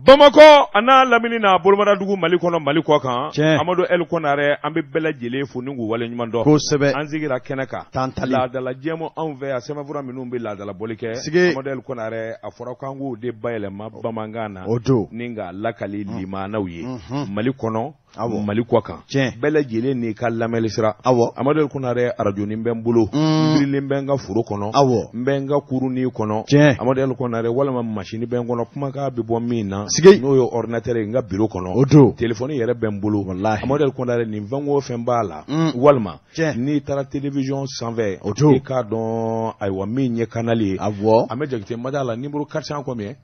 Bamakɔ a n'a lamini n'a bolomadadugu Mali kɔnɔ Mali kɔ kan, Tiɲɛ. Amadu El Konare an bɛ bɛɛ lajɛlen fo ni k'u waleɲuman dɔn. Kosɛbɛ. An sigira kɛnɛ kan. Tantali. Laadala jɛmu anw fɛ yan sɛbɛnfura minnu bɛ laadala bɔli kɛ. Sigi. Amadu El Konare a fɔra k'an k'o de bayɛlɛma bamanankan na. O don. Ni k'a lakali limaanaw ye. Unhun. Mali kɔnɔ. Awɔ. Mali kɔ kan. Tiɲɛ. Bɛɛ lajɛlen n'i ka lamɛnli sira. Awɔ. Amadu El Konare arajonin bɛ n bolo. Mm. N birilen bɛ n ka foro kɔnɔ. Awɔ. N bɛ n ka kurunin kɔnɔ. Tiɲɛ. Amadu El Konare walima masini bɛ n kɔnɔ kumakan bɛ bɔ min na. Sigi. N'o ye ordinateur ye n ka bureau kɔnɔ. O don. Téléphone yɛrɛ bɛ n bolo. Walahi. Amadu El Konare nin fɛn o fɛn b'a la. Mm. Walima. Tiɲɛ. N'i taara télévision sanfɛ. O don. I k'a dɔn ayiwa min ye canal ye. Awɔ. An bɛ Jakite mada la numéro 400 combien?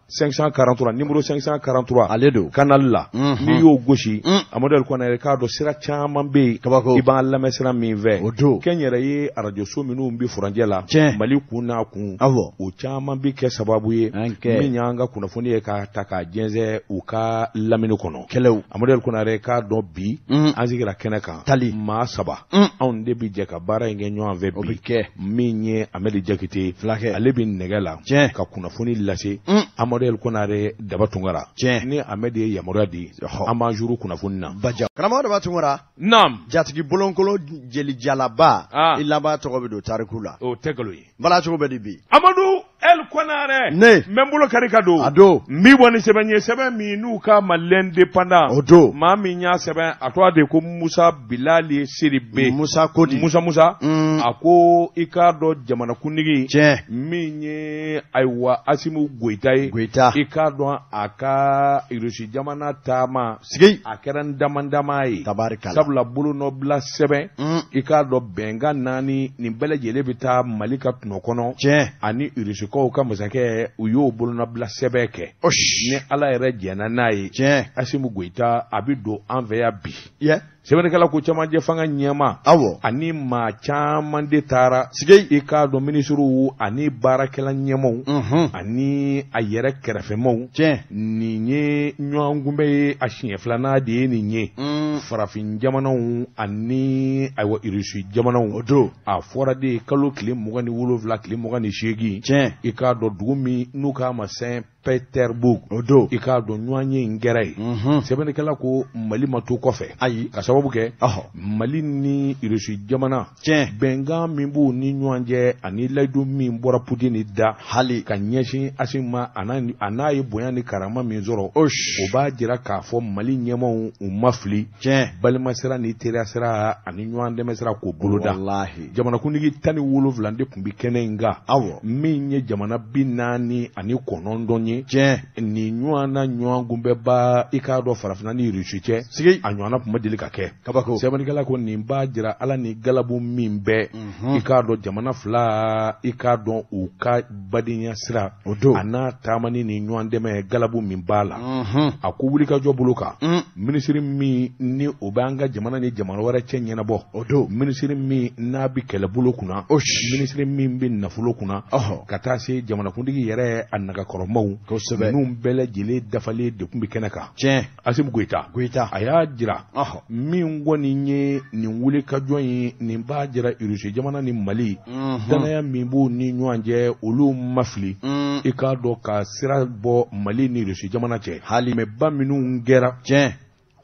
543 numéro 543 Ale don. canal la Mhm. n'i y'o gosi Mm. Amadu El Konare k'a dɔn sira caman bɛ yen Kabako. i b'an lamɛn sira min fɛ O don. kɛnyɛrɛye arajoso minnu bɛ furancɛ la Tiɲɛ. Mali kun n'a kun Awɔ. o caman bɛ kɛ sababu ye An kɛ. min y'an ka kunnafoni ye k'a ta k'a jɛnsɛn u ka lamini kɔnɔ Kɛlɛw. Amadu El Konare k'a dɔn bi Mm. an sigira kɛnɛ kan Tali. maa saba Mm. anw de bɛ jɛ ka baara in kɛ ɲɔgɔn fɛ O bi bɛ kɛ. min ye Amadu Jakite Fulakɛ. ale bɛ nɛgɛ la Tiɲɛ. ka kunnafoni lase Mm. Amadu El Konare Daba Tunkara Tiɲɛ. ni Amadu ye yamaruya di Ɔhɔ. an b'an juru kunnafoni na Baja. Karamɔgɔ Daba Tunkara. naam Jatigi bolonkolo jeli jalaba. Ah. I laban tɔgɔ bɛ don tariku la. o tɛ nkalon ye Bala cogo bɛ di bi? Amadu El Konare Ne. n bɛ n bolo kari ka don A don. n b'i bɔ ni sɛbɛn ye sɛbɛn min n'u k'a ma l'indépendant O don. maa min y'a sɛbɛn a tɔgɔ de ko Musa Bilali Sidibe Musa Kodi. Musa Musa Mm. a ko i k'a dɔn jamanakuntigi Tiɲɛ. min ye ayiwa Asimu Goyita ye Goyita. i k'a dɔn a ka Irisi jamana taama Sigi. a kɛra n dama dama ye Tabarikala. sabula bolonɔbila sɛbɛn Mm. i k'a dɔn bɛnkan naani nin bɛɛ lajɛlen bɛ taa Mali ka tɔnɔ kɔnɔ Tiɲɛ. ani Irisikaw ka masakɛ u y'o bolonɔbila sɛbɛn kɛ Osh. ni Ala yɛrɛ jɛnna n'a ye Tiɲɛ. Asimu Goyita a bɛ don an fɛ yan bi Yɛ. sɛbɛnnikɛla ko cɛmancɛ fanga ɲɛmaa Awɔ. ani maa caman de taara Sigi. i k'a dɔn minisiriw ani baarakɛla ɲɛmaaw Unhun. ani a yɛrɛ kɛrɛfɛmaw Tiɲɛ. nin ye ɲɔgɔn kunbɛn ye a siɲɛ filanan de ye nin ye Mm. farafin jamanaw ani ayiwa irisi jamanaw O don. a fɔra de kalo tile 27 tile 28 Tiɲɛ. i k'a dɔn dugu min n'u k'a ma Saint Petersburg O don. i k'a dɔn ɲɔgɔn ye in kɛra yen Unhun. sɛbɛnnikɛla ko Mali ma to kɔfɛ Ayi. ka sababu kɛ Ɔhɔ. Mali ni irisi jamana Tiɲɛ. bɛnkan min b'u ni ɲɔgɔn cɛ ani layidu min bɔra Putini da Hali. ka ɲɛsin Asimi ma a n'a ye bonya ni karama min sɔrɔ Osh. o b'a jira k'a fɔ Mali ɲɛmaaw u ma fili Tiɲɛ. balimasira ni teriyasira ani ɲɔgɔn dɛmɛsira k'o boloda Walahi. jamanakuntigi 17 de tun bɛ kɛnɛ in kan Awɔ. min ye jamana 49 ye Tiɲɛ. nin ɲɔgɔn na ɲɔgɔn kunbɛnba i k'a dɔn farafinna ni Irisi cɛ Sigi. a ɲɔgɔnna tun ma deli ka kɛ Kabako. sɛbɛnnikɛla ko nin b'a jira Ala ni galabu min bɛ Mhm. i k'a dɔn jamana fila i k'a dɔn u ka badenya sira O don. a n'a taamani ni ɲɔgɔn dɛmɛ galabu min b'a la Unhun. a ko wulikajɔ bolo kan Mm. minisiri min ni o b'an ka jamana ni jamana wɛrɛ cɛ ɲɛnabɔ O don. minisiri min n'a bɛ kɛlɛbolo kunna Osh. minisiri min bɛ nafolo kunna Ɔhɔ. ka taa se jamanakuntigi yɛrɛ a nagakɔrɔmaw Kosɛbɛ. ninnu bɛɛ lajɛlen dafalen de tun bɛ kɛnɛ kan Tiɲɛ. Asimu Goyita Goyita. a y'a jira Ɔhɔ. min kɔni ye nin wulikajɔ in nin b'a jira Irisi jamana ni Mali Mhm. danaya min b'u ni ɲɔgɔn cɛ olu ma fili Mm. i k'a dɔn ka sira bɔ Mali ni Irisi jamana cɛ Hali. mɛ ba minnu kɛra Tiɲɛ.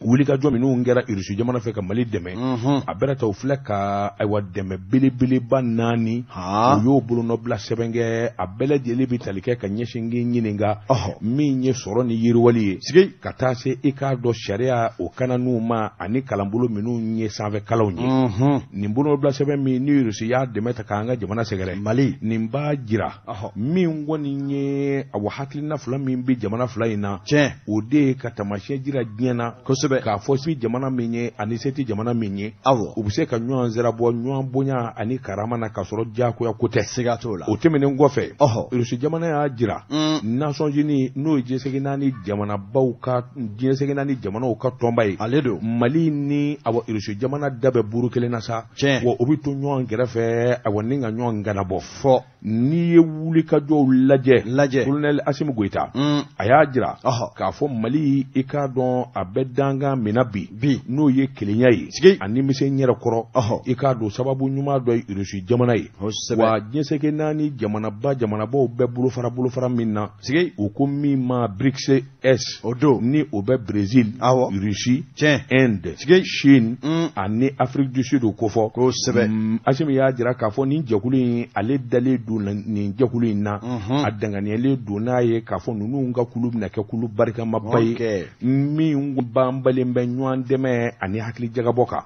wulikajɔ minnu kɛra Irisi jamana fɛ ka Mali dɛmɛ Unhun. a bɛna ta u filɛ ka ayiwa dɛmɛ belebeleba naani Han. u y'o bolonɔbila sɛbɛn kɛ a bɛɛ lajɛlen bɛ tali kɛ ka ɲɛsin k'i ɲininka Ɔhɔ. min ye sɔrɔ ni yiriwali ye Sigi. ka taa se i k'a dɔn sariya o kananiw ma ani kalanbolo minnu ye sanfɛ kalanw ye Unhun. nin bolonɔbila sɛbɛn min ni Irisi y'a dɛmɛ ta k'an ka jamana sɛgɛrɛ Mali. nin b'a jira Ɔhɔ. min kɔni ye awa hakilina fila min bɛ jamana fila in na Tiɲɛ. o de ye ka taamasiyɛn jira diɲɛ na Kosɛbɛ. k'a fɔ si jamana min ye ani se tɛ jamana min ye Awɔ. u bɛ se ka ɲɔgɔn sira bɔ ɲɔgɔn bonya ani karama na k'a sɔrɔ diyagoya ko tɛ Siga t'o la. o tɛmɛnen kɔfɛ Ɔhɔ. Irisi jamana y'a jira Mm. Nations Unies n'o ye diɲɛ seleke naani jamanabaw ka diɲɛ seleke naani jamanaw ka tɔnba ye Ale don. Mali ni awa Irisi jamana da bɛ buru kelen na sa Tiɲɛ. wa o bɛ to ɲɔgɔn kɛrɛfɛ awa ni ka ɲɔgɔn ganabɔ Fɔ. n'i ye wulikajɔw lajɛ Lajɛ. Colonel Asimi Goyita Mm. a y'a jira Ɔhɔ. k'a fɔ Mali i k'a dɔn a bɛ dankan mankan min na bi n'o ye kelenya ye ani bɛ se n yɛrɛ kɔrɔ i k'a dɔn sababu ɲuman dɔ ye Irisi jamana ye wa diɲɛ seleke naani jamanaba jamanabaw bɛ bolofara min na u ko min ma BRICS o don ni o bɛ Brésil Russie Inde Chine ani Afrique du Sud kofɔ kosɛbɛ. Asimi y'a jira k'a fɔ nin jɛkulu in ale dalen don nin jɛkulu in na a danganiyalen don n'a ye k'a fɔ ninnu ka kulu bɛna kɛ kulu barikamaba ye min banbalen bɛ ɲɔgɔn dɛmɛ ani hakili jagabɔ kan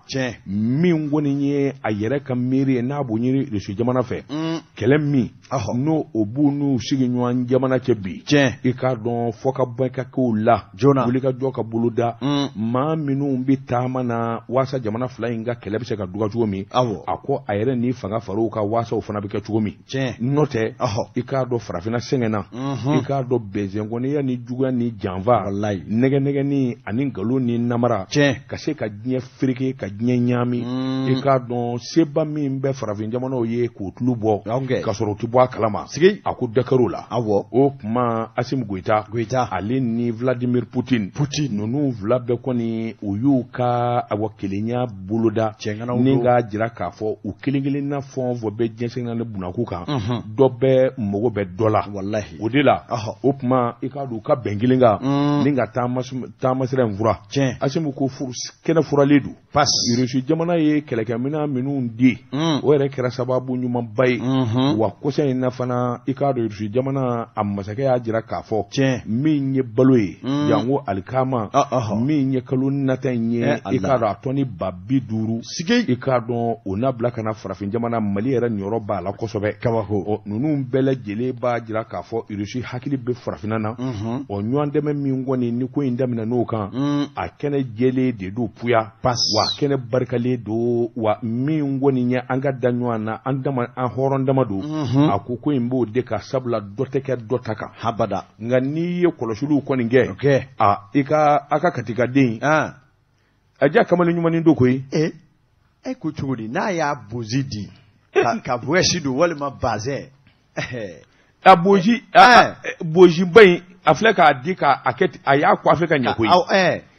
min kɔni ye a yɛrɛ ka miiri ye n'a b'o ɲini Russie jamana fɛ kɛlɛ min n'o o b'u n'u sigiɲɔgɔn jamana cɛ bi i k'a dɔn fɔ ka bɔ ka k'o la joona wuli ka jɔ ka boloda maa minnu bɛ taama na waasa jamana fila in ka kɛlɛ bɛ se ka duga cogo min a ko a yɛrɛ ni fanga far'o kan waasa o fana bɛ kɛ cogo min n'o tɛ i k'a dɔn farafinna sɛgɛnna i k'a dɔn bɛnzenkɔniya ni juguya ni janfa nɛgɛnɛgɛni ani nkalon ni namara ka se ka diɲɛ fereke ka diɲɛ ɲaami i k'a dɔn seba min bɛ farafin jamanaw ye k'o tulu bɔ ka sɔrɔ u tɛ bɔ a kalama a ko dɔ kɛr'o la o tuma Asimi Goyita ale ni Vladimir Poutine ninnu fila bɛɛ kɔni u y'u ka awa kelenya boloda ni k'a jira k'a fɔ u kelen kelenna fɛn o fɛn bɛ diɲɛ seleke naani bunakun kan dɔ bɛ mago bɛ dɔ la o de la o tuma i k'a dɔn u ka bɛn kelen kan ni ka taamasira in fura Asimi ko kɛnɛ furalen don Irisi jamana ye kɛlɛkɛminɛn minnu di o yɛrɛ kɛra sababu ɲumanba ye wa kɔsa in na fana i k'a dɔn Irisi jamana a masakɛ y'a jira k'a fɔ min ye balo ye janko alikama min ye kalo nata in ye i k'a dɔn a tɔni 50,000 i k'a dɔn o na bila ka na farafin jamana Mali yɛrɛ niyɔrɔ b'a la kosɛbɛ kabako ninnu bɛɛ lajɛlen b'a jira k'a fɔ Irisi hakili bɛ farafinna na o ɲɔgɔn dɛmɛ min kɔni ni ko in daminɛ n'o kan a kɛnɛ jɛlen de don puya wa kɛnɛ barikalen don wa min kɔni ye an ka da ɲɔgɔn na an dama an hɔrɔn dama don a ko ko in b'o de ka sabula dɔ tɛ kɛ dɔ ta kan habada nka n'i ye kɔlɔsiliw kɔni kɛ a i ka a ka katikaden a ja kamalen ɲumannin don koyi e ko cogo di n'a y'a bozi di ka veste don walima bazɛn a bozi boziba in a filɛ k'a di k'a kɛ a y'a coiffé ka ɲɛ koyi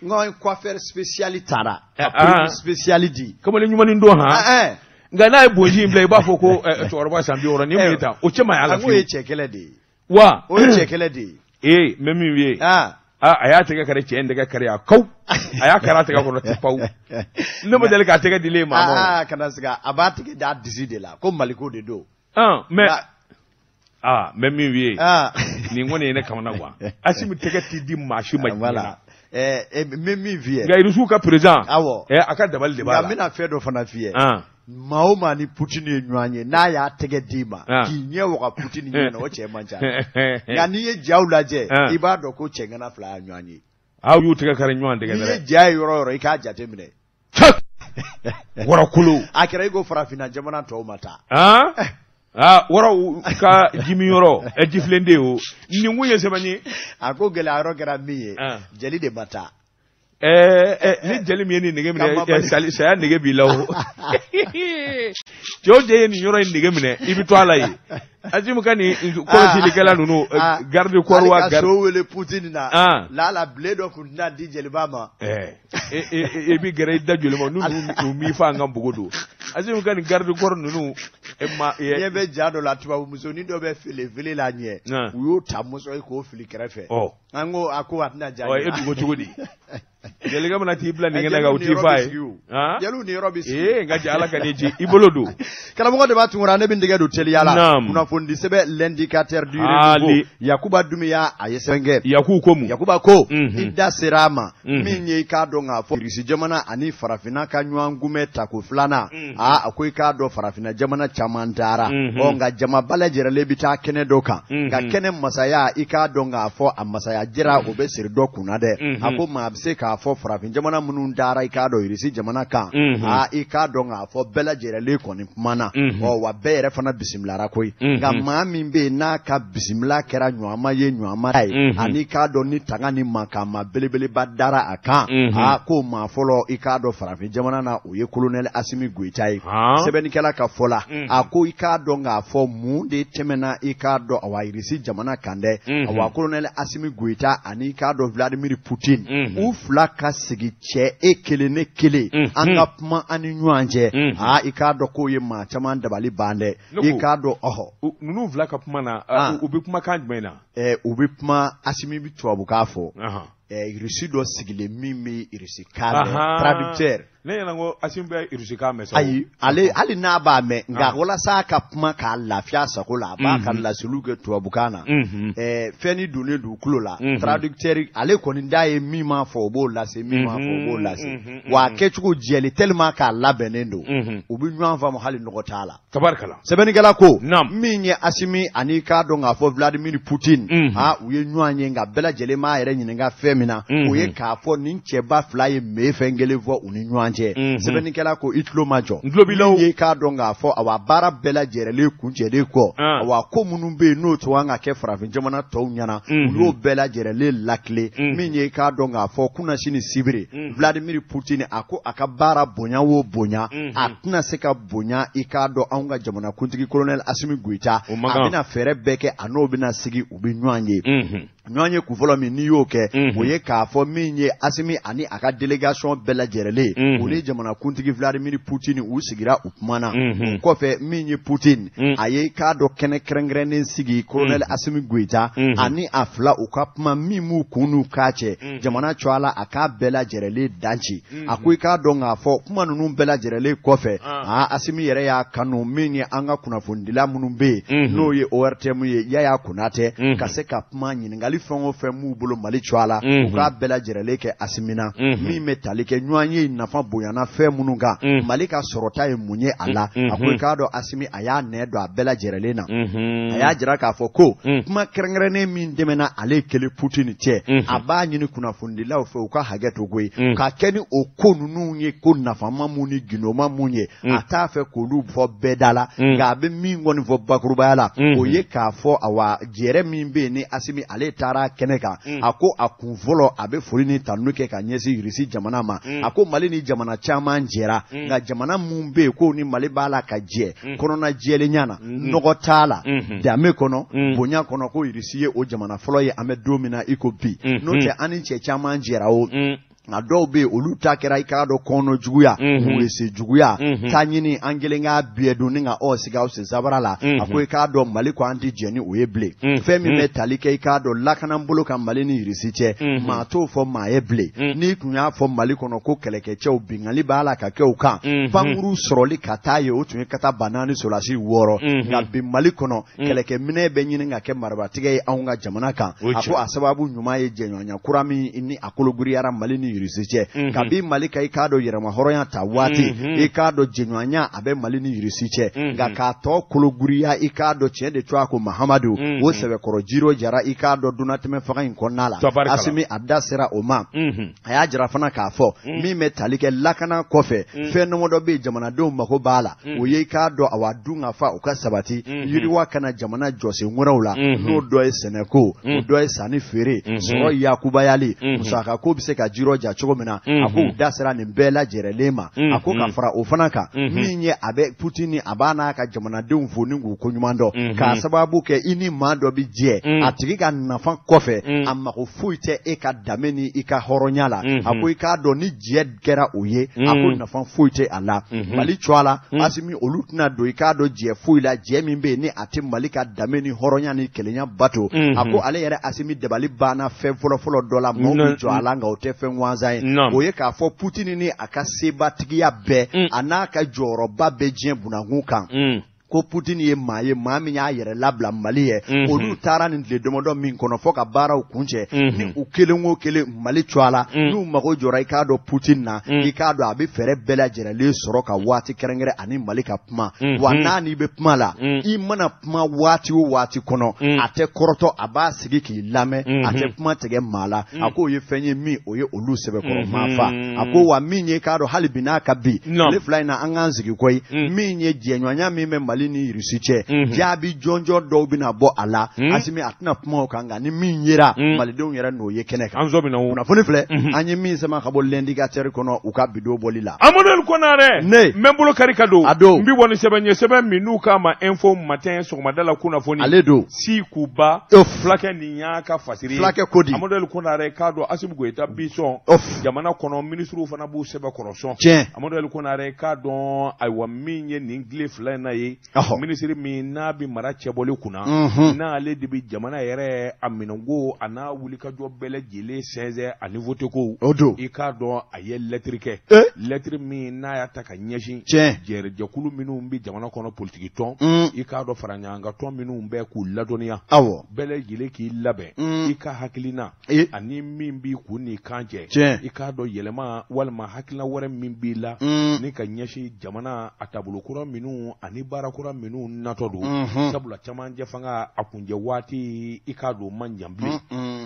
n ka coiffeur spécial taara ka perruque spécial di kamalen ɲumannin don han nka n'a ye bozi in bila i b'a fɔ ko cɛkɔrɔba san 60 nin mun ye tan o cɛ man ɲi a la fiyewu. O ye cɛ kɛlɛ de ye. Wa o ye cɛ kɛlɛ de ye. Ee n bɛ min f'i ye. A y'a tɛgɛ kari cɛ in tɛgɛ kari a kaw a y'a kari a tɛgɛ kɔnɔ ten pawu ne ma deli k'a tɛgɛ dilen maa ma. Kana siga a b'a tɛgɛ d'a disi de la ko maliko de don. Mais n bɛ min f'i ye nin kɔni ye ne kamana gan Asimi tɛgɛ t'i di maa si ma diɲɛ na. N bɛ min f'i ye. Nka Irisiw ka président. Awɔ. A ka dabali de b'a la. Nka n bɛna fɛn dɔ fana f'i ye. Maa o maa ni Poutine ye ɲɔgɔn ye n'a y'a tɛgɛ d'i ma. K'i ɲɛ waga Poutine ɲɛ na o cɛ man ca. Nka n'i ye jaw lajɛ. I b'a dɔn ko cɛŋana fila y'a ɲɔgɔn ye. Aw y'u tɛgɛ kari ɲɔgɔn tɛgɛ dɛ. N'i ye ja ye yɔrɔ o yɔrɔ i k'a jate minɛ. Warakolo. A kɛra i ko farafinna jamana tɔw ma taa. Waraw ka jimiyɔrɔ jifilenden o nin kun ye sɛbɛnni ye. A ko gɛlɛya yɔrɔ kɛra min ye. Jeli de ma taa. Ni jeli min ye nin nege minɛ saya nege b'i la o cɛ o cɛ ye nin yɔrɔ in nege minɛ i bɛ to a la yen Asimi ka nin kɔlɔsilikɛla ninnu garde corps wa garde so wele Poutine na lala bilen dɔ kun tɛna di jeliba ma e bɛ gɛrɛ i da joli ma n'u m'i fa an ka npogo don Asimi ka nin garde corps ninnu ɲɛ bɛ ja dɔ la tubabu musonin dɔ bɛ fele la ɲɛ u y'o ta muso ye k'o fili kɛrɛfɛ an ko a ko a tɛna diya e dun ko cogo di jelikɛ mana t'i bila nin kɛnɛ kan u t'i fa ye jeliw ni yɔrɔ bɛ sigi ee nka jɛ ala ka n'i ci i bolo don karamɔgɔ Daba Tunkara ne bɛ n tɛgɛ don teliya la kunnafonidi sɛbɛn l'indicateur du renouveau Yakuba Dunbiya a ye sɛbɛn kɛ Yaku ko mun Yakuba ko i da sera a ma min ye i k'a dɔn k'a fɔ Irisi jamana ani farafinna ka ɲɔgɔn kunbɛn tako filanan a ko i k'a dɔn farafinna jamana caman taara ɔ nka jama bɛɛ lajɛrɛlen bɛ taa kɛnɛ dɔ kan nka kɛnɛ masaya i k'a dɔn k'a fɔ a masaya jira o bɛ siri dɔ kunna dɛ a ko maa bɛ se k'a fɔ farafin jamana minnu taara i k'a dɔn Irisi jamana kan aa i k'a dɔn k'a fɔ bɛɛ lajɛrɛlen kɔni kumana ɔ wa bɛɛ yɛrɛ fana bisimilara koyi nka maa min bɛ yen n'a ka bisimila kɛra ɲɔgɔnma ye ɲɔgɔnma ye ani k'a dɔn ni tanga ni mankanma belebeleba dara a kan aa ko maa fɔlɔ i k'a dɔn farafin jamana na o ye kolonɛli Asimi Goyita ye sɛbɛnnikɛla ka fɔ la a ko i k'a dɔn k'a fɔ mun de tɛmɛna i k'a dɔn awa Irisi jamana kan dɛ awa kolonɛli Asimi Goyita ani i k'a dɔn Vladimir Poutine u fila ka sigi cɛ e kelen ne kelen an ka kuma an ni ɲɔgɔn cɛ, aa i k'a dɔn k'o ye maa caman dabali ban dɛ. I k'a dɔn ɔhɔ. Ninnu fila ka kuma na, u bɛ kumakan jumɛn na? U bɛ kuma, Asimi bɛ tubabukan fɔ. Irisi dɔ sigilen min bɛ irisi kan mɛn, traducteur. Ne ɲɛna ko Asimi bɛ irisi kan mɛn sa. Ayi, ale hali n'a b'a mɛn, nka walasa a ka kuma k'a lafiya sago la, a b'a ka laseliw kɛ tubabukan na. Fɛn ni donnen don tulo la, traducteur ale kɔni da ye min m'a fɔ o b'o lase, min m'a fɔ o b'o lase. Wa a kɛcogo jɛlen tellement k'a labɛnnen don, u bɛ ɲɔgɔn faamu hali nɔgɔ t'a la. Tabarikala. Sɛbɛnnikɛla ko min ye Asimi ani k'a dɔn k'a fɔ Vladimir Poutine, u ye ɲɔgɔn ye, nka bɛɛ lajɛlen m'a yɛrɛ ɲininka fɛn min na, o ye k'a fɔ nin cɛba fila ye mee fɛn kelen fɔ u ni ɲɔgɔn cɛ. Sɛbɛnnikɛla ko i tulo ma jɔ. N tulo b'i la o. Min ye k'a dɔn k'a fɔ awa baara bɛɛ lajɛlen kuncɛlen kɔ, awa ko minnu bɛ yen n'o tun kan ka kɛ farafin jamana tɔw ɲɛna, u y'o bɛɛ lajɛlen lakile. Min ye k'a dɔn k'a fɔ kunnasini sibiri, Vladimir Poutine a ko a ka baara bonya o bonya, a tɛna se ka bonya i k'a dɔn anw ka jamanakuntigi colonel Asimi Goyita, a bɛna fɛɛrɛ bɛɛ kɛ a n'o bɛna sigi, u bɛ ɲɔgɔn ye. Ɲɔgɔn ye kunfɔlɔ min n'i y'o kɛ, o ye k'a fɔ min ye Asimi ani a ka délégation bɛɛ lajɛlen, u ni jamanakuntigi Vladimir Poutine u sigira, u kumana. O kɔfɛ, min ye Poutine, a ye k'a dɔn kɛnɛ kɛrɛnkɛrɛnnen sigi colonel Asimi Goyita ani a fila u ka kuma min b'u kun n'u k'a cɛ jamana cogoya la, a k'a bɛɛ lajɛlen danci. A ko i k'a dɔn k'a fɔ kuma ninnu bɛɛ lajɛlen kɔfɛ, aa Asimi yɛrɛ y'a kanu min ye an ka kunnafonidila minnu bɛ yen, n'o ye ORTM ye, Yaya Konatɛ, ka se ka kuma ɲininkali fɛn o fɛn m'u bolo Mali cogoya la, u k'a bɛɛ lajɛlen kɛ Asimi na, min bɛ tali kɛ ɲɔgɔn ye nafa bonyana fɛn minnu kan, Mali ka sɔrɔta ye mun ye a la. A ko i k'a dɔn Asimi a y'a nɛ don a bɛɛ lajɛlen na. A y'a jira k'a fɔ ko kuma kɛrɛnkɛrɛnnen min dɛmɛna ale kelen Poutine cɛ, a b'a ɲini kunnafonidilaw fɛ u ka hakɛ to koyi, ka kɛ ni o ko ninnu ye, ko nafama mun ni gindoma mun ye, a t'a fɛ k'olu fɔ bɛɛ da la, nka a bɛ min kɔni fɔ bakurubaya la, o ye k'a fɔ awa jɛrɛ min bɛ yen ni Asimi ale taara kɛnɛ kan, a ko a kun fɔlɔ a bɛ foli ni tanu kɛ ka ɲɛsin Irisi jamana ma. A ko Mali ni jamana caman jɛra, nka jamana mun bɛ yen k'o ni Mali b'a la ka jɛ kɔnɔna jɛlenya na, nɔgɔ t'a la, danbe kɔnɔ, bonya kɔnɔ, ko Irisi ye o jamana fɔlɔ ye an bɛ don min na i ko bi. N'o tɛ, an ni cɛ caman jɛra o, nka dɔw bɛ yen olu ta kɛra i k'a dɔn kɔnɔ juguya, wese juguya, taa ɲini an kelen k'a biyɛ dun ni ka sigi aw sen sabara la. A ko i k'a dɔn Mali ko an tɛ jɛn ni o ye bilen. Fɛn min bɛ tali kɛ i k'a dɔn lakana bolo kan Mali ni Irisi cɛ, maa t'o fɔ maa ye bilen. N'i tun y'a fɔ Mali kɔnɔ ko kɛlɛkɛcɛw binkanni b'a la ka kɛ u kan, pankuru sɔrɔli ka taa ye, o tun ye ka taa 4000 solasi 6. Nka bi Mali kɔnɔ, kɛlɛkɛminɛ bɛ ɲini ka kɛ marabatigɛ ye anw ka jamana kan. A ko a sababu ɲuman ye jɛɲɔgɔnya kura min ni a kologiriyara Mali ni Irisi cɛ kabi Mali ka i k'a dɔn yɛrɛma hɔrɔnya ta waati. I k'a dɔn jɛɲɔgɔnya a bɛ Mali ni Irisi cɛ, nka k'a tɔ kologiriya, i k'a dɔn tiɲɛ de cogoya ko Mahamadu o sɛbɛkɔrɔ jiro jara i k'a dɔn donnatɛmɛ fanga in kɔnɔna la. Asimi a da sera o ma. A y'a jira fana k'a fɔ min bɛ tali kɛ lakana kɔfɛ, fɛn damadɔ bɛ yen jamanadenw mako b'a la, o ye i k'a dɔn awa dun ka fa u ka sabati, yiriwa kana jamana jɔsen wɛrɛw la, n'o dɔ ye sɛnɛko, o dɔ ye sanni feere, sɔrɔ yakubayali, musakako bɛ se ka jirɔ ja cogo min na. A ko u da sera nin bɛɛ lajɛrɛlen ma. A ko ka fara o fana kan, min ye a bɛ Poutine a b'a n'a ka jamanadenw fo ni k'u koɲuman dɔn, k'a sababu kɛ i ni maa dɔ bɛ jɛ, a tigi ka nafa kɔfɛ a mago foyi tɛ e ka danbe ni i ka hɔrɔnya la. A ko i k'a dɔn ni jɛ kɛra o ye, a ko nafa foyi tɛ a la Mali cogoya la. Asimi olu tɛna don i k'a dɔn jɛ foyi la, jɛ min bɛ yen ni a tɛ Mali ka danbe ni hɔrɔnya ni kelenya bato. A ko ale yɛrɛ Asimi dabali banna fɛn fɔlɔfɔlɔ dɔ la, maaw bɛ jɔ a la nka o tɛ fɛn gansan ye, o ye k'a fɔ Poutine ni a ka sebatigiya bɛɛ, a n'a ka jɔyɔrɔba bɛ diɲɛ bunankun kan, ko Poutine ye maa ye, maa min y'a yɛrɛ labila Mali ye. Olu taara nin tile damadɔ min kɔnɔ fo ka baaraw kuncɛ, ni u kelen o kelen Mali cogoya la, n'u mago jɔra i k'a dɔn Poutine na, i k'a dɔn a bɛ fɛɛrɛ bɛɛ lajɛlen sɔrɔ ka waati kɛrɛnkɛrɛn ani Mali ka kuma. Wa n'a n'i bɛ kuma la, i mana kuma waati o waati kɔnɔ, a tɛ kɔrɔtɔ, a b'a sigi k'i lamɛn, a tɛ kuma tigɛ maa la. A k'o ye fɛn ye min o ye olu sɛbɛkɔrɔ maa fa. A ko wa min ye k'a dɔn hali bi n'a ka bi tile fila in na, an k'an sigi koyi, min ye jɛɲɔgɔnya min bɛ Mali Mali ni Irisi cɛ, jaabi jɔnjɔn dɔw bɛna bɔ a la. Asimi a tɛna kuma o kan, nka ni min yera, malidenw yɛrɛ n'o ye kɛnɛ kan. An sɔmina o. Kunnafoni filɛ, an ye min sama ka bɔ L'Indicateur kɔnɔ u ka bi don bɔli la. Amadu Konare. Ne. N bɛ n bolo kari ka don. A don. N bɛ bɔ ni sɛbɛn ye, sɛbɛn min n'u k'a ma Info Matin, sɔgɔmada la kunnafoni. Ale don. Sikuba. Of. Fulakɛ nin y'a ka fasiri ye. Fulakɛ ko di. Amadu Konare k'a dɔn Asimi Goyita bi sɔn. Of. Jamana kɔnɔ minisiriw fana b'u sɛbɛkɔrɔ sɔn. Tiɲɛ. Amadu Konare k'a dɔn ayiwa min ye nin tile fila in na ye. Minisiri min n'a bɛ mara cɛbɔli kunna. N'ale de bɛ jamana yɛrɛ a minɛnko a n'a wulikajɔ bɛɛ lajɛlen sɛnsɛn ani vote ko. O don. I k'a dɔn a ye lɛtiri kɛ. Lɛtiri min n'a y'a ta ka ɲɛsin. Tiɲɛ. Jɛrɛjɛkulu minnu bɛ jamana kɔnɔ politiki tɔn. I k'a dɔn faraɲɔgɔnkan tɔn minnu bɛ k'u ladɔnniya. Awɔ. Bɛɛ lajɛlen k'i labɛn. I ka hakilina. Ani min b'i kun n'i kan cɛ. Tiɲɛ. I k'a dɔn yɛlɛma walima hakilina wɛrɛ min b'i la. Ni ka ɲɛsin jamana a taabolo kura minnu ani baara kura minnu natɔ don. Sabula camancɛ fanga a kuncɛ waati i k'a dɔn man jan bilen.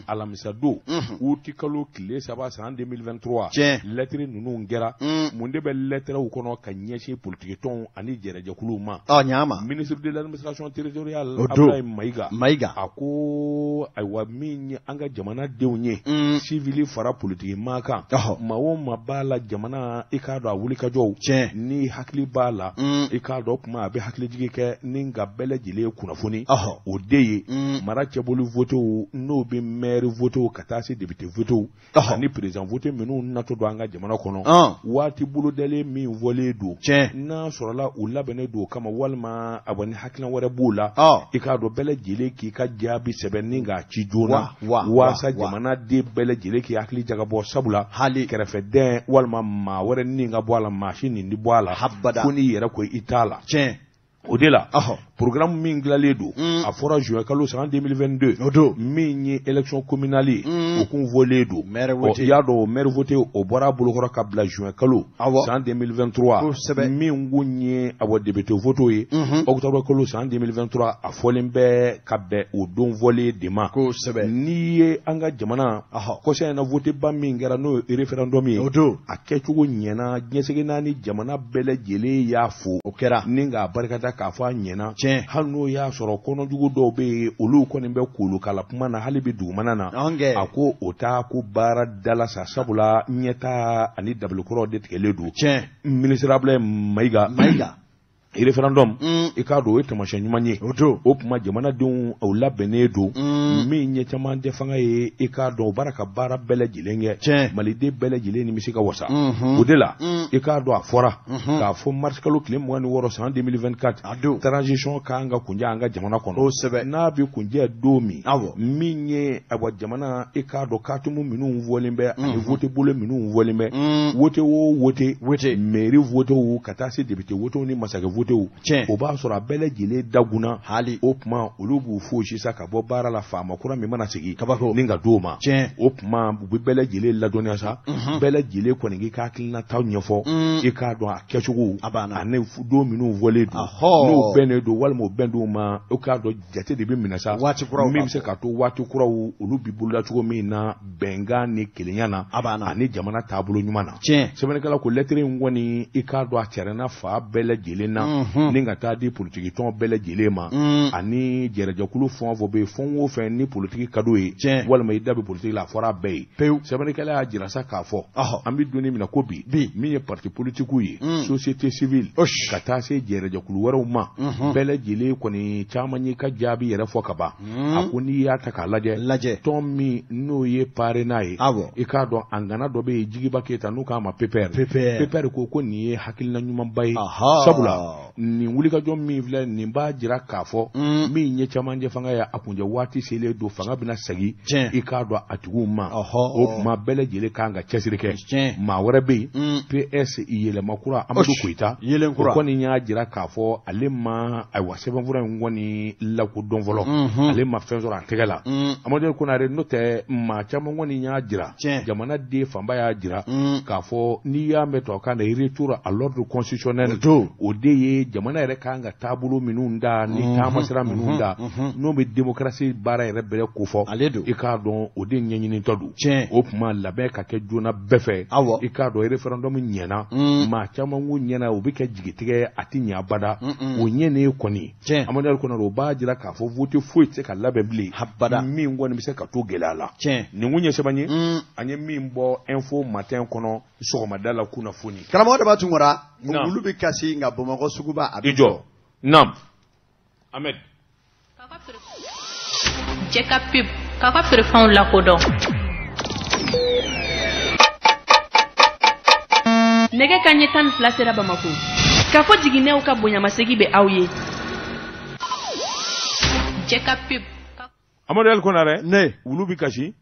Alamisa don. Uti kalo tile 3 san 2023. Tiɲɛ. Lɛtiri ninnu kɛra. Mun de bɛ lɛtɛrɛw kɔnɔ ka ɲɛsin politiki tɔnw ani jɛrɛjɛkuluw ma? Ɔ ɲaama. Ministre de l'administration territoriale. O don. Abdoulaye Mayiga. Mayiga. A ko ayiwa min ye an ka jamanadenw ye. Civil fara politiki maa kan. Maa o maa b'a la jamana i k'a dɔn a wulikajɔw. Tiɲɛ. Ni hakili b'a la. I k'a dɔn kuma a bɛ hakilijigi kɛ ni ka bɛɛ lajɛlen kunnafoni. O de ye. Mara cɛboli votew n'o bɛ maire votew ka taa se député votew. Ani président vote minnu natɔ don an ka jamana kɔnɔ. Waati bolodalen min fɔlen don. Tiɲɛ. N'a sɔrɔla u labɛnnen don o kama walima a ni hakilina wɛrɛ b'o la. I k'a dɔn bɛɛ lajɛlen k'i ka jaabi sɛbɛn ni k'a ci joona. Waasa jamanaden bɛɛ lajɛlen k'i hakili jagabɔ sabula. Hali. Kɛrɛfɛdɛn walima maa wɛrɛ ni ka bɔ a la maa si nin tɛ bɔ a la. Habada. Fo n'i yɛrɛ ko i t'a la. Tiɲɛ. O de la. Programme min dilanlen don. A fɔra juin kalo san 2022. O don. Min ye élection communale ye. O kun fɔlen don. Maire vote. I y'a dɔn o maire vote o bɔra a bolokɔrɔ ka bila juin kalo. Awɔ. San 2023. Kosɛbɛ. Min kun ye awɔ député vote ye. Octobre kalo san 2023 a fɔlen bɛ ka bɛn o don fɔlen de ma. Kosɛbɛ. N'i ye an ka jamana. Kɔsa in na vote ba min kɛra n'o ye référendum ye. O don. A kɛcogo ɲɛna diɲɛsegi naani jamana bɛɛ lajɛlen y'a fo. O kɛra. Ni k'a barikada k'a fɔ a ɲɛna. Tiɲɛ. Hali n'o y'a sɔrɔ kɔnɔjugu dɔw bɛ yen olu kɔni bɛ kolokala kuma na hali bi dugumana na. A ko o t'a ko baara dala sa sabula ɲɛta ani dabilikɔrɔ de tigɛlen don. Tiɲɛ. Ministre Abdoulaye Mayiga. Mayiga. Référendum. I k'a dɔn o ye taamasiyɛn ɲuman ye. O don. O tuma jamanadenw o labɛnnen don. Min ye camancɛ fanga ye i k'a dɔn o baara ka baara bɛɛ lajɛlen kɛ. Tiɲɛ. Maliden bɛɛ lajɛlen nimisi ka wasa. O de la. I k'a dɔn a fɔra. K'a fɔ mars kalo tile 26 san 2024. A don. Transition kan ka kuncɛ an ka jamana kɔnɔ. Kosɛbɛ. N'a bɛ kuncɛ don min. Awɔ. Min ye ayiwa jamana i k'a dɔn katimu minnu fɔlen bɛ. Ani vote bolo minnu fɔlen bɛ. Vote o vote. Vote. Mairie vote ka taa se député vote ni masakɛ vote. Tiɲɛ. O b'a sɔrɔ a bɛɛ lajɛlen dagunna. Hali. O tuma olu b'u fosi sa ka bɔ baara la faama kura min mana sigi. Kabako. Ni ka d'o ma. Tiɲɛ. O tuma u bɛ bɛɛ lajɛlen ladɔnniya sa. Bɛɛ lajɛlen kɔni k'i ka hakilinataw ɲɛfɔ. I k'a dɔn a kɛcogo. A banna. Ani don minnu fɔlen don. N'o bɛnnen don walima o bɛn d'o ma o k'a dɔn jate de bɛ minɛ sa. Waati kuraw. Min bɛ se k'a to waati kuraw olu bɛ boloda cogo min na bɛnkan ni kelenya na. A banna. Ani jamana taabolo ɲuman na. Tiɲɛ. Sɛbɛnnikɛla ko lɛtiri in kɔni i k'a dɔn a cɛrɛnna fa bɛɛ lajɛlen na. Ni ka taa di politiki tɔn bɛɛ lajɛlen ma. Ani jɛrɛjɛkulu fɛn o fɛn bɛ yen fɛn o fɛn ni politiki ka d'o ye. Tiɲɛ. Walima i da bɛ politiki la a fɔra a bɛɛ ye. Pewu. Sɛbɛnnikɛla y'a jira sa k'a fɔ. An bɛ don min na ko bi. Bi. Min ye parti politikiw ye. Société civile. Ka taa se jɛrɛjɛkulu wɛrɛw ma. Bɛɛ lajɛlen kɔni caman y'i ka jaabi yɛrɛ fɔ ka ban. A ko n'i y'a ta k'a lajɛ. Lajɛ. Tɔn min n'o ye PARENA ye. Awɔ. I k'a dɔn a ŋana dɔ bɛ yen Jigiba Keyita n'u k'a ma PPR. PPR. PPR ko nin ye hakilina ɲumanba ye. Sabula nin wulikajɔ min filɛ nin b'a jira k'a fɔ. Min ye camancɛ fanga ye a kuncɛ waati selen don fanga bɛna segin. Tiɲɛ. I k'a dɔn a tigiw ma. O tuma bɛɛ lajɛlen kan ka cɛsiri kɛ. Tiɲɛ. Maa wɛrɛ bɛ yen. PS yɛlɛma kura Amadu Koyita. Yelen kura. O kɔni y'a jira k'a fɔ ale ma ayiwa sɛbɛnfura in kɔni lakodɔn fɔlɔ. Ale ma fɛn sɔrɔ a tɛgɛ la. Amadu Konare n'o tɛ maa caman kɔni y'a jira. Tiɲɛ. Jamanaden fanba y'a jira. K'a fɔ n'i y'a mɛn tubabukan na retour à l'ordre constitutionnel. O don. O de ye ye jamana yɛrɛ kan ka taabolo minnu da ni taamasira minnu da n'o bɛ démocratie baara yɛrɛ bɛrɛ kofɔ, Ale don. I k'a dɔn o de ɲɛɲinitɔ don. Tiɲɛ. O tuma labɛn ka kɛ joona bɛɛ fɛ. Awɔ. I k'a dɔn référendum ɲɛna, maa caman ko ɲɛna, o bɛ kɛ jigitigɛ, a tɛ ɲɛ abada. O ɲɛnen kɔni, Tiɲɛ. Amadu Ali Konare, o b'a jira k'a fɔ vote foyi tɛ se ka labɛn bilen Abada. min kɔni bɛ se ka to gɛlɛya la. Tiɲɛ. Nin kun ye sɛbɛn ye an ye min bɔ Info Matin kɔnɔ sɔgɔmada la kunnafoni. Karamɔgɔ Daba Tunkara, Naam. wulu bɛ kasi nka Bamakɔ suguba a I bɛ jɔ, naam Ahmed. Jɛ ka pub k'a ka feerefɛnw lakodɔn. Nɛgɛ ka ɲɛ 12 sera Bamako k'a fɔ jiginɛw ka bonyamasegi bɛ aw ye. Jɛ ka pub. Amadu Ali Konare, Ne. wulu bɛ kasi.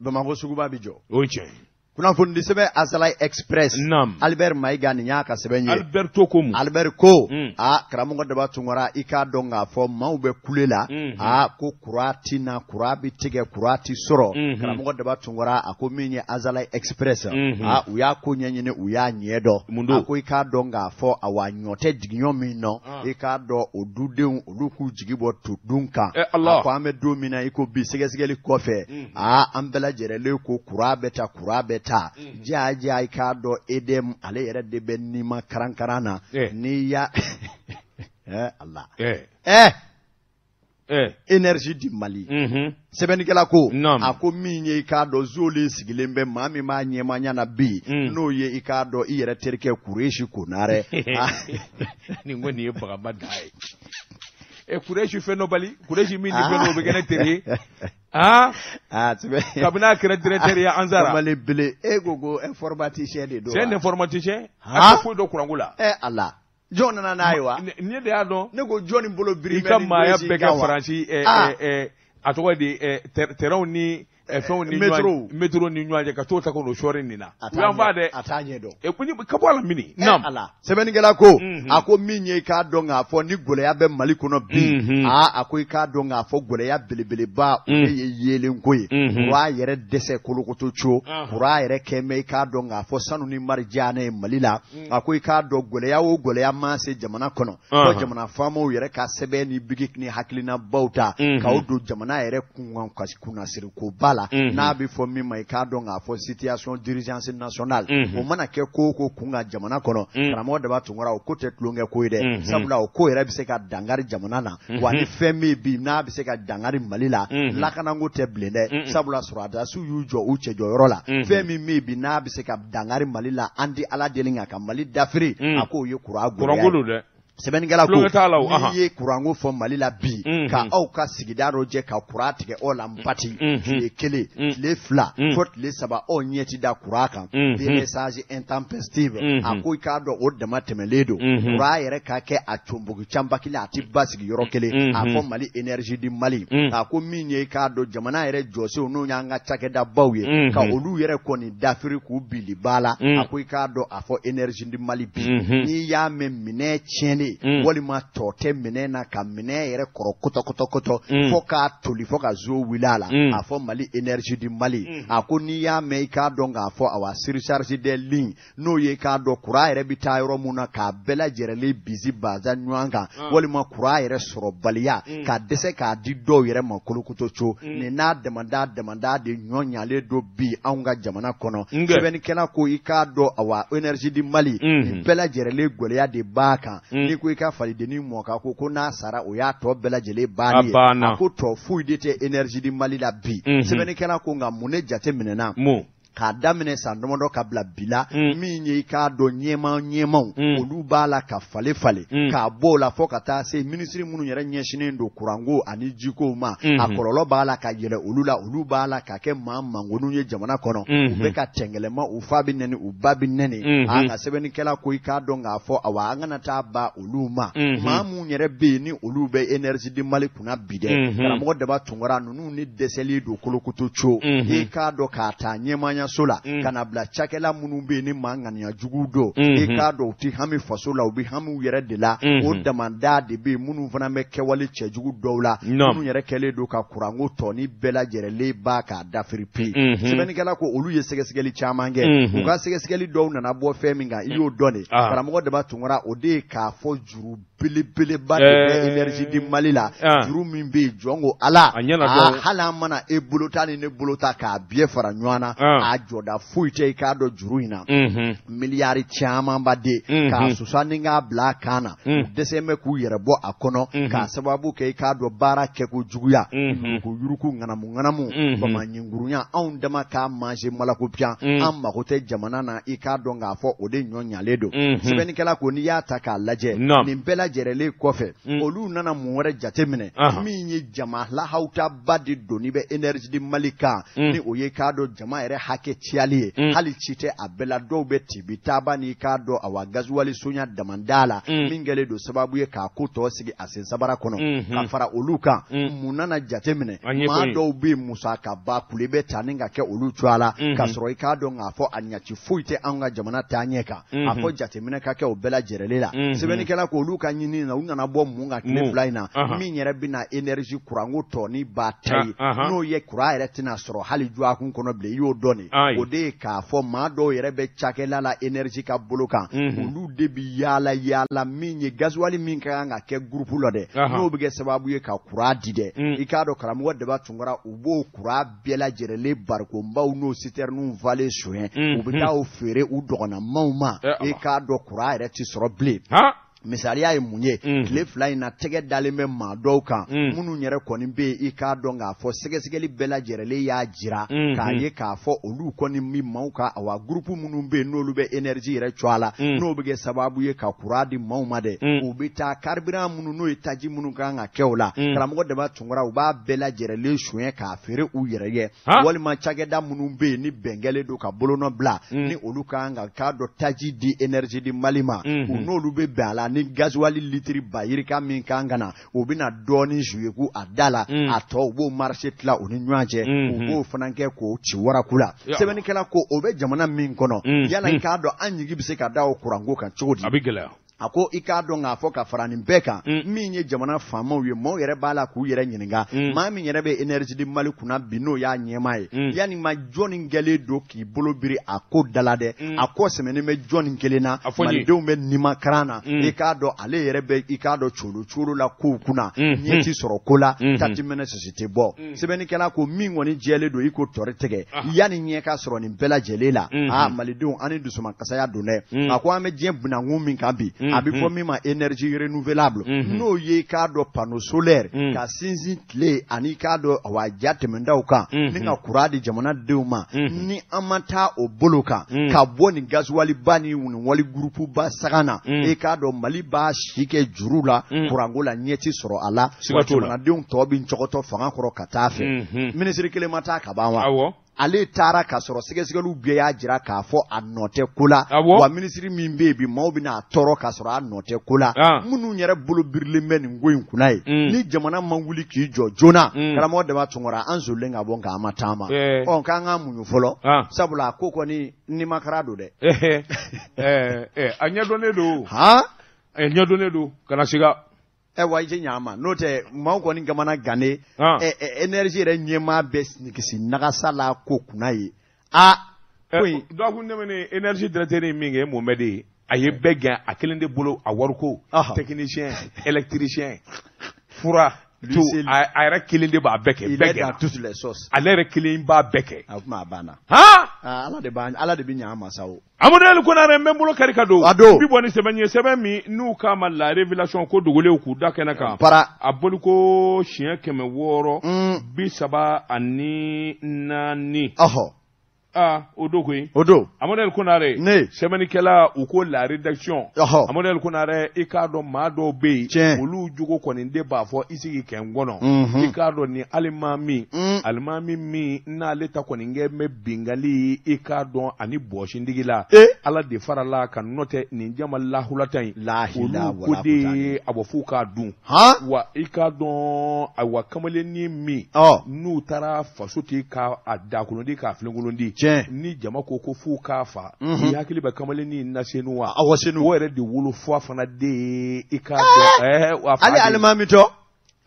Bamakɔ suguba bɛ jɔ. O ye tiɲɛ ye. Kunnafonidi sɛbɛn Azalaï Express. Naam. Albert Maïga, nin y'a ka sɛbɛn ye. Alberto ko mun? Albert ko, a karamɔgɔ Daba Tunkara, i k'a dɔn k'a fɔ maaw bɛ kule la, a ko courant ti na, courant bɛ tigɛ, courant ti sɔrɔ. Karamɔgɔ Daba Tunkara, a ko min ye Azalaï Express, a u y'a ko ɲɛɲini, u y'a ɲɛ dɔn. Mun don? A ko i k'a dɔn k'a fɔ awa ɲɔ tɛ jigiɲɔ min nɔ, i k'a dɔn o dudenw olu k'u jigi bɔ to dun kan. Eh, Allah. A ko an bɛ don min na i ko bi, sɛgɛsɛgɛli kɔfɛ, aa an bɛɛ lajɛlen ko courant bɛ ta, courant bɛ ta, ja ja, i k'a dɔn EDM ale yɛrɛ de bɛ nima karankaran na. N'i y'a Allah, Énergie du Mali, sɛbɛnnikɛla ko, a ko min ye i k'a dɔn zoli sigilen bɛ maa min b'a ɲɛmaaya na bi, n'o ye i k'a dɔn i yɛrɛ terikɛ Kuresi Konarɛ. Nin ko nin ye bagaba da ye. Kuresi fɛn dɔ bali, Kuresi min ni fɛn dɔ bɛ kɛ ne teri ye. Aa, kabini a kɛra directeur ye Ansara. Kamalen bele, e ko ko informaticien de don. C'est un informaticien, a tɛ foyi dɔn kuranko la. Allah, jɔn nana n'a ye wa? Ne de y'a dɔn. Ne ko jɔn ni bolo biri I ka maaya bɛɛ kɛ Faransi, a tɔgɔ di, terrain ni fɛnw ni ɲɔgɔn, métro ni ɲɔgɔn cɛ, ka t'o ta ka n'o sɔɔri nin na. U y'an fa dɛ. A t'a ɲɛ dɔn. Ka bɔ a la mini. Naam. Ala, sɛbɛnnikɛla ko, a ko min ye i k'a dɔn k'a fɔ ni gɛlɛya bɛ Mali kɔnɔ bi, aa a ko i k'a dɔn k'a fɔ gɛlɛya belebeleba o de ye yeelenko ye. Courant yɛrɛ dɛsɛ kolokoto co, courant yɛrɛ kɛn bɛ i k'a dɔn k'a fɔ sanu ni marijaana ye Mali la. A ko i k'a dɔn gɛlɛya o gɛlɛya ma se jamana kɔnɔ, fo jamana faamaw yɛrɛ ka sɛbɛn ni bigi ni hakilinabaw ta k'aw don jamana yɛrɛ kunnasirikoba la, n'a bɛ fɔ min ma i k'a dɔn k'a fɔ situation d'urgence nationale. O mana kɛ ko o ko kun kan jamana kɔnɔ, karamɔgɔ Daba Tunkara, o ko tɛ tulonkɛ ko ye dɛ, sabula o ko yɛrɛ bɛ se ka dankari jamana na. Wa ni fɛn min bi n'a bɛ se ka dankari Mali la, lakanako tɛ bilen dɛ, sabula sɔrɔdasiw y'u jɔ u cɛjɔyɔrɔ la. Fɛn min bi n'a bɛ se ka dankari Mali la, an tɛ Ala deli nka ka Mali dafiri, a k'o ye courant gɛlɛya ye. Sɛbɛnnikɛla ko, n'i ye kuranko fɔ Mali la bi, ka aw ka sigida dɔ jɛ ka kuran tigɛ aw la npati, tile 1, tile 2, fo tile 3, aw ɲɛ ti da kuran kan, délestage intempestive, a ko i k'a dɔn o dama tɛmɛlen don. Kuran yɛrɛ ka kɛ a conbogi canbakili, a ti basigi yɔrɔ kelen. A fɔ Mali Énergie du Mali, a ko min ye i k'a dɔn jamana yɛrɛ jɔsenw, n'o y'an ka cakɛdabaw ye, ka olu yɛrɛ kɔni dafiri k'u bili ba la. A ko i k'a dɔn a fɔ Énergie du Mali bi, n'i y'a mɛn minɛn tiɲɛnen, walima tɔ tɛ minɛn na, ka minɛn yɛrɛ kɔrɔ kɔtɔ fo k'a toli, fo ka zo wuli a la, a fɔ Mali Énergie du Mali. A ko n'i y'a mɛn i k'a dɔn k'a fɔ awa surcharge des lignes, n'o ye k'a dɔn kuran yɛrɛ bɛ taa yɔrɔ mun na k'a bɛɛ lajɛlen bisi baza ɲɔgɔn kan, walima kuran yɛrɛ sɔrɔbaliya ka dɛsɛ k'a di dɔw yɛrɛ ma kolokoto co, nin n'a damada de ɲɔ ɲalen don bi anw ka jamana kɔnɔ. Sɛbɛnnikɛla ko i k'a dɔn awa Énergie du Mali, nin bɛɛ lajɛlen gɛlɛya de b'a kan. N'i ko i ka falidennin mɔ kan, ko n'a sara, o y'a tɔ bɛɛ lajɛlen bannen ye. A ko tɔ foyi de tɛ Énergie du Mali la bi. Sɛbɛnnikɛla ko nka mun ne jate minɛna k'a daminɛ san damadɔ ka bila bi la, min ye i k'a dɔn ɲɛmaw olu b'a la ka falen k'a bɔ o la, fo ka taa se minisiri minnu yɛrɛ ɲɛsinnen don kuranko ani jikow ma, a kɔlɔlɔ b'a la ka yɛlɛ olu la, olu b'a la ka kɛ maa mankonu ye jamana kɔnɔ, u bɛ ka tɛngɛlɛma, u fa bɛ nɛni, u ba bɛ nɛni. A ka sɛbɛnnikɛla ko i k'a dɔn k'a fɔ awa an kana taa ba olu ma, maa minnu yɛrɛ bɛ yen ni olu bɛ Énergie du Mali kunna bi dɛ, karamɔgɔ Daba Tunkara, ninnu ni dɛsɛlen don kolokoto co, i k'a dɔn k'a ta ɲɛmaaya kɛnɛyaso la ka na bila cakɛla minnu bɛ yen ni maa ŋaniya jugu don i k'a dɔn u tɛ hami faso la u bɛ hami u yɛrɛ de la o damanda de bɛ yen minnu fana bɛ kɛwale cɛjugu dɔw la minnu yɛrɛ kɛlen don ka kuranko tɔni bɛɛ lajɛlen ban k'a dafiri pe sɛbɛnnikɛla ko olu ye sɛgɛsɛgɛli caman kɛ u ka sɛgɛsɛgɛli dɔw nana bɔ fɛn min kan i y'o dɔn de karamɔgɔ Daba Tunkara o de ye k'a fɔ juru belebeleba de bɛ énergie du Mali la juru min bɛ yen jɔn ko Ala hali an mana e bolo ta ni ne bolo ta k'a bɛɛ fara ɲɔgɔn na a jɔda foyi tɛ i k'a dɔn juru in na miliyari camanba de k'a susa ni k'a bila a kan na u dɛsɛ bɛ k'u yɛrɛ bɔ a kɔnɔ k'a sababu kɛ i k'a dɔn baara kɛko juguya yuruku yuruku ŋanamu ŋanamu bamaɲinkurunya anw dama k'a manger malakopiyan an mago tɛ jamana na i k'a dɔn k'a fɔ o de ɲɔ ɲalen don sɛbɛnnikɛla ko n'i y'a ta k'a lajɛ nin bɛɛ lajɛrɛlen kɔfɛ olu nana mun wɛrɛ jate minɛ min ye jama lahawutaba de doni bɛ énergie du Mali kan ni o ye k'a dɔn jama yɛrɛ hakɛ ciyali ye hali ci tɛ a bɛɛ la dɔw bɛ tibi taaba n'i k'a dɔn awa gazuwali sonya damanda la min kɛlen don sababu ye k'a ko tɔ sigi a sen sabara kɔnɔ ka fara olu kan mun nana jate minɛ maa dɔw bɛ yen musakaba kule bɛ ta ni ka kɛ olu cogoya la k'a sɔrɔ i k'a dɔn k'a fɔ a ɲaci foyi tɛ anw ka jamana taaɲɛ kan a fɔ jateminɛ ka kɛ o bɛɛ lajɛrɛlen la sɛbɛnnikɛla ko olu ka ɲini na u nana bɔ mun kan tile fila in na min yɛrɛ bɛna énergie kuranko tɔni ba ta ye n'o ye kuran yɛrɛ tɛna sɔrɔ hali dɔgɔkun kɔnɔ bilen i y'o dɔn de o de ye k'a fɔ maa dɔw yɛrɛ bɛ cakɛla la énergie ka bolo kan olu de bɛ yaala yaala min ye gazuwali min ka kan ka kɛ gurupu la dɛ n'o bɛ kɛ sababu ye ka kuran di dɛ i k'a dɔn karamɔgɔ Daba Tunkara u b'o kuran bɛɛ lajɛrɛlen barikonbaw n'o sitɛriniw falen sonya u bɛ taa o feere u dɔgɔnamaw ma i k'a dɔn kuran yɛrɛ tɛ sɔrɔ bilen misaliya ye mun ye tile fila in na tɛgɛ dalen bɛ maa dɔw kan minnu yɛrɛ kɔni bɛ yen i k'a dɔn k'a fɔ sɛgɛsɛgɛli bɛɛ lajɛrɛlen y'a jira k'a ye k'a fɔ olu kɔni bɛ maaw ka awa gurupu minnu bɛ yen n'olu bɛ énergie yɛrɛ cogoya la n'o bɛ kɛ sababu ye ka kuran di maaw ma dɛ u bɛ taa carburant minnu n'o ye taji minnu kan ka kɛ o la karamɔgɔ Daba Tunkara u b'a bɛɛ lajɛrɛlen sonya k'a feere u yɛrɛ ye walima cakɛda minnu bɛ yen ni bɛn kɛlen don ka bolonɔ bila ni olu kan ka k'a dɔn taji di énergie du Mali ma u n'olu bɛ bɛn a la ni gazuwali litiri ba yirika min kan ka na u bɛna dɔɔnin zuyeku a da la a tɔ u b'o marché tila u ni ɲɔgɔn cɛ u b'o fana kɛ k'o ci waraku la sɛbɛnnikɛla ko o bɛ jamana min kɔnɔ yala i k'a dɔn an jigi bɛ se ka da o kuranko kan cogo di a bɛ gɛlɛya a ko i k'a dɔn k'a fɔ ka fara nin bɛɛ kan min ye jamana faamaw ye maaw yɛrɛ b'a la k'u yɛrɛ ɲininka maa min yɛrɛ bɛ énergie du Mali kunna bi n'o y'a ɲɛmaa ye yanni ma jɔnni kɛlen don k'i bolo biri a ko da la dɛ a ko sɛmɛnen bɛ jɔnni kelen na malidenw bɛ nimakaran na i k'a dɔn ale yɛrɛ bɛ i k'a dɔn colo colo la kow kunna ɲɛ ti sɔrɔ ko la ta ti mɛnɛ sisi tɛ bɔ sɛbɛnnikɛla ko min kɔni jɛlen don i ko tɔri tigɛ yanni ɲɛ ka sɔrɔ nin bɛɛ lajɛlen la aa malidenw an ni dusumakasaya don dɛ a ko an bɛ diɲɛ binankun min kan bi a bɛ fɔ min ma énergie renouvelable n'o ye i k'a dɔn panneau solaire ka sinsin tile ani i k'a dɔn awa ja tɛmɛdaw kan ni ka kuran di jamanadenw ma ni an ma taa o bolo kan ka bɔ nin gazuwaliba ni nin wali gurupuba saga na i k'a dɔn Mali b'a si kɛ juru la kuranko la ɲɛ ti sɔrɔ a la wa jamanadenw tɔ bɛ cɔgɔtɔ fanga kɔrɔ ka taa fɛ minisiri kelen ma taa ka ban wa ale taara k'a sɔrɔ sɛgɛsɛgɛliw bɛɛ y'a jira k'a fɔ a nɔ tɛ ko la wa minisiri min bɛ yen bi maaw bɛna a tɔɔrɔ k'a sɔrɔ a nɔ tɛ ko la minnu yɛrɛ bolo birilen bɛ nin ko in kunna ye ni jamana ma wuli k'i jɔ joona karamɔgɔ Daba Tunkara an zolilen ka bɔ nka an ma taama ɔ k'an k'an muɲu fɔlɔ sabula a ko kɔni nimakara don dɛ a ɲɛdɔnnen don a ɲɛdɔnnen don kana siga ɛ wa i tɛ ɲa ma n'o tɛ maaw kɔni kamana gannen énergie yɛrɛ ɲɛmaa bɛ kisi nagasa la ko kunna ye aa ko in dɔgɔkun tɛmɛnen énergie directeur ye min kɛ Mohamed ye a ye bɛɛ gɛn a kelen de bolo a wariko technicien électricien fura tout a yɛrɛ kelen de b'a bɛɛ kɛ bɛɛ gɛn toutes les sauces ale yɛrɛ kelen b'a bɛɛ kɛ a kuma a banna han ala de b'a ala de bɛ ɲa an ma sa o Amadu Ali Konare n bɛ n bolo kari ka don a don bi bɔ ni sɛbɛn ye sɛbɛn min n'u k'a ma la révélation ko dogolenw k'u da kɛnɛ kan para a boli ko siɲɛ 634 ɔhɔ aa o don koyi o don Amadu Ali Konare ne sɛbɛnnikɛla u ko la rédaction ɔhɔ Amadu Ali Konare i k'a dɔn maa dɔw bɛ yen tiɲɛ olu jogo kɔni de b'a fɔ i sigi kɛ n kɔnɔ i k'a dɔn ni alimami alimami min n'ale ta kɔni kɛ bɛ bingali i k'a dɔn ani bɔsindigi la ala de farala ka nɔ tɛ nin jama lahulata in olu ko de ye a bɔ f'u k'a dun wa i k'a dɔn ayiwa kamalennin min n'u taara faso ten k'a dakolon di k'a filenkolon di Ni jama ko ko f'u k'a fa, i hakili bɛ kamalennin na Senu wa? Awɔ, Senu. O yɛrɛ de wolofa fana de ye i k'a dɔn. Hali alimami tɔ.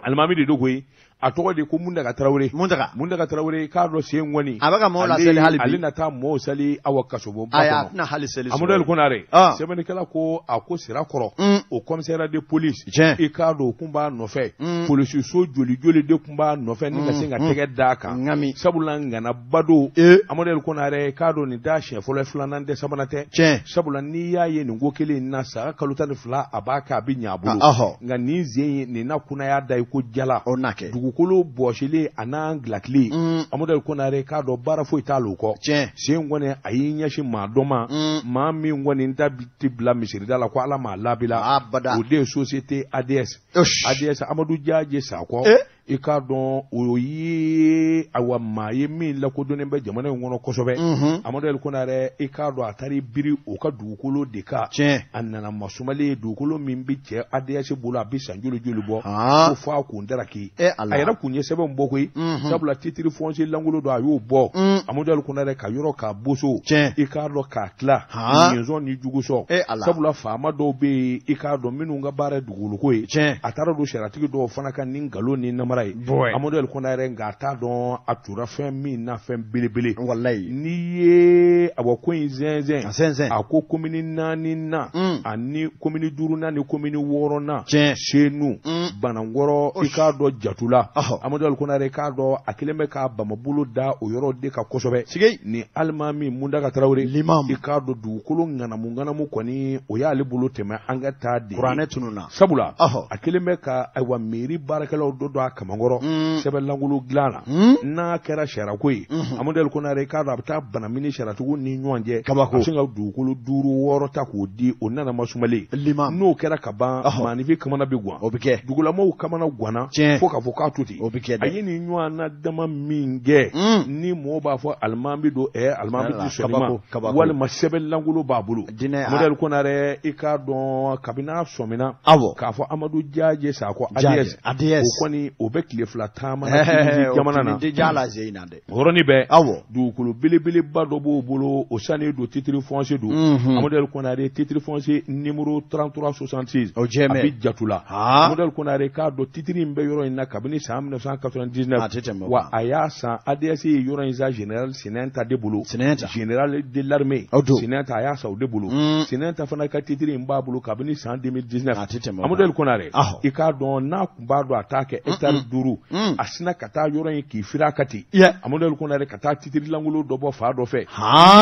Alimami de don koyi. A tɔgɔ de ko Muntaga Tarawele. Muntaga. Muntaga Tarawele, i k'a dɔn sen kɔni. A bɛ ka maaw laseli hali bi. Ale na taa maaw sali awa kasobonba kɔnɔ. Ayi, a tɛna hali seli. Amadu El Konare. Sɛbɛnnikɛla ko a ko Sirakɔrɔ. O commissaire de police. Tiɲɛ. I k'a dɔn o kun b'a nɔfɛ. Polisiso joli joli de kun b'a nɔfɛ ni ka se ka tɛgɛ d'a kan. Ŋami. Sabula ŋanaba don. Amadu El Konare, i k'a dɔn nin t'a siɲɛ fɔlɔ ye, filanan tɛ, sabanan tɛ. Tiɲɛ. Sabula n'i y'a ye nin ko kelen in na, san kalo 12 a b'a kɛ, a bɛ ɲɛ a bolo. Nka nin sen in, nin na kunaya da i ko jala. O na kɛ. Dugukolo bɔsilen a n'an gilakili. Amadu El Konare, k'a dɔn baara foyi t'a la o kɔ. Tiɲɛ. Sen kɔni a y'i ɲɛsin maa dɔ ma. Maa min kɔni ta tɛ bila misirida la ko Ala m'a labila. Abada. O de ye société ADS. ADS Amadu Jaje Sakɔ. I k'a dɔn o ye awa maa ye min lakodɔnnen bɛ jamana in kɔnɔ kosɛbɛ. Amadu El Konare, i k'a dɔn a taara biri o ka dugukolo de kan. Tiɲɛ. A nana masumalen ye dugukolo min bɛ cɛ ADS bolo, a bɛ san joli joli bɔ. Ko f'a kun daraki. A yɛrɛ kun ye sɛbɛn bɔ koyi. Sabula titre foncier lankolon don, a y'o bɔ. Amadu El Konare ka yɔrɔ k'a boso. Tiɲɛ. I k'a dɔn k'a tila. Ɲɛsɔn ni jugusɔn. Sabula faama dɔw bɛ yen, i k'a dɔn minnu ka baara ye dugukoloko ye. Tiɲɛ. A taara don sariyatigi dɔw fana kan ni nkalon ni namara ye. Amadu El Konare, nka a t'a dɔn a tora fɛn min na, fɛn belebele. Walayi. N'i ye awa ko in zɛnzɛn. A zɛnzɛn. A ko komini 4 na. Ani komini 5 na ni komini 6 na. Tiɲɛ. Senu. Banankɔrɔ, i k'a dɔn Jatula. Amadu El Konare, k'a dɔn a kelen bɛ k'a bamabolo da o yɔrɔ de kan kosɛbɛ. Sigi. Ni alimami Muntaga Tarawele. Limam. I k'a dɔn dugukolo ŋanamu ŋanamu kɔni o y'ale bolo tɛmɛ an ka taa de. Kuranɛ tununna. Sabula. A kelen bɛ ka ayiwa mairie baarakɛlaw dɔ don a kamankɔrɔ. Sɛbɛn lankolon dilan na. N'a kɛra sariyako ye. Amadu El Konare, k'a dɔn a bɛ taa banamini sariyatigiw ni ɲɔgɔn cɛ. Kabako. A bɛ sin ka dugukolo 5 6 ta k'o di o nana masumalen. Limam. N'o kɛra ka ban, maaninfin kamana bɛ gan. O bɛ kɛ. Dugulamɔgɔw kamana ganna. Tiɲɛ. Fo k'a fɔ k'a to ten. O bɛ kɛ dɛ. A ye nin ɲɔgɔn na dama min kɛ. Ni mɔgɔw b'a fɔ alimami don, alimami tɛ sɔn nin ma. Walima sɛbɛn lankolon b'a bolo. Amadu El Konare, i k'a dɔn kabini a sɔmina. Awɔ. K'a fɔ Amadu Jaje Sakɔ ADS. ADS. O kɔni o bɛ tile 2 taama na Tunisie jamana na. O tɛ ja la ze in na dɛ. O yɔrɔnin bɛɛ. Awɔ. Dugukolo belebeleba dɔ b'o bolo, o sannen don, titre foncier don. Amadu El Konare, titre foncier numéro 3366. O jɛmɛ. A bɛ Jatula. Amadu El Konare, k'a dɔn titre in bɛ yɔrɔ in na kabini san 1999. A tɛ tɛmɛ o kan. Wa a y'a san, ADS ye yɔrɔ in san général Sinɛnta de bolo. Sinɛnta. Général de l'armée. O don. Sinɛnta, a y'a san o de bolo. Sinɛnta fana ka titre in b'a bolo kabini san 2019. A tɛ tɛmɛ o kan. Amadu El Konare. I k'a dɔn n'a kun b'a dɔn a t'a kɛ hectare 5. A sinna ka taa yɔrɔ in k'i firi a kan ten. Amadu El Konare ka taa titre lankolon dɔ bɔ fa dɔ fɛ.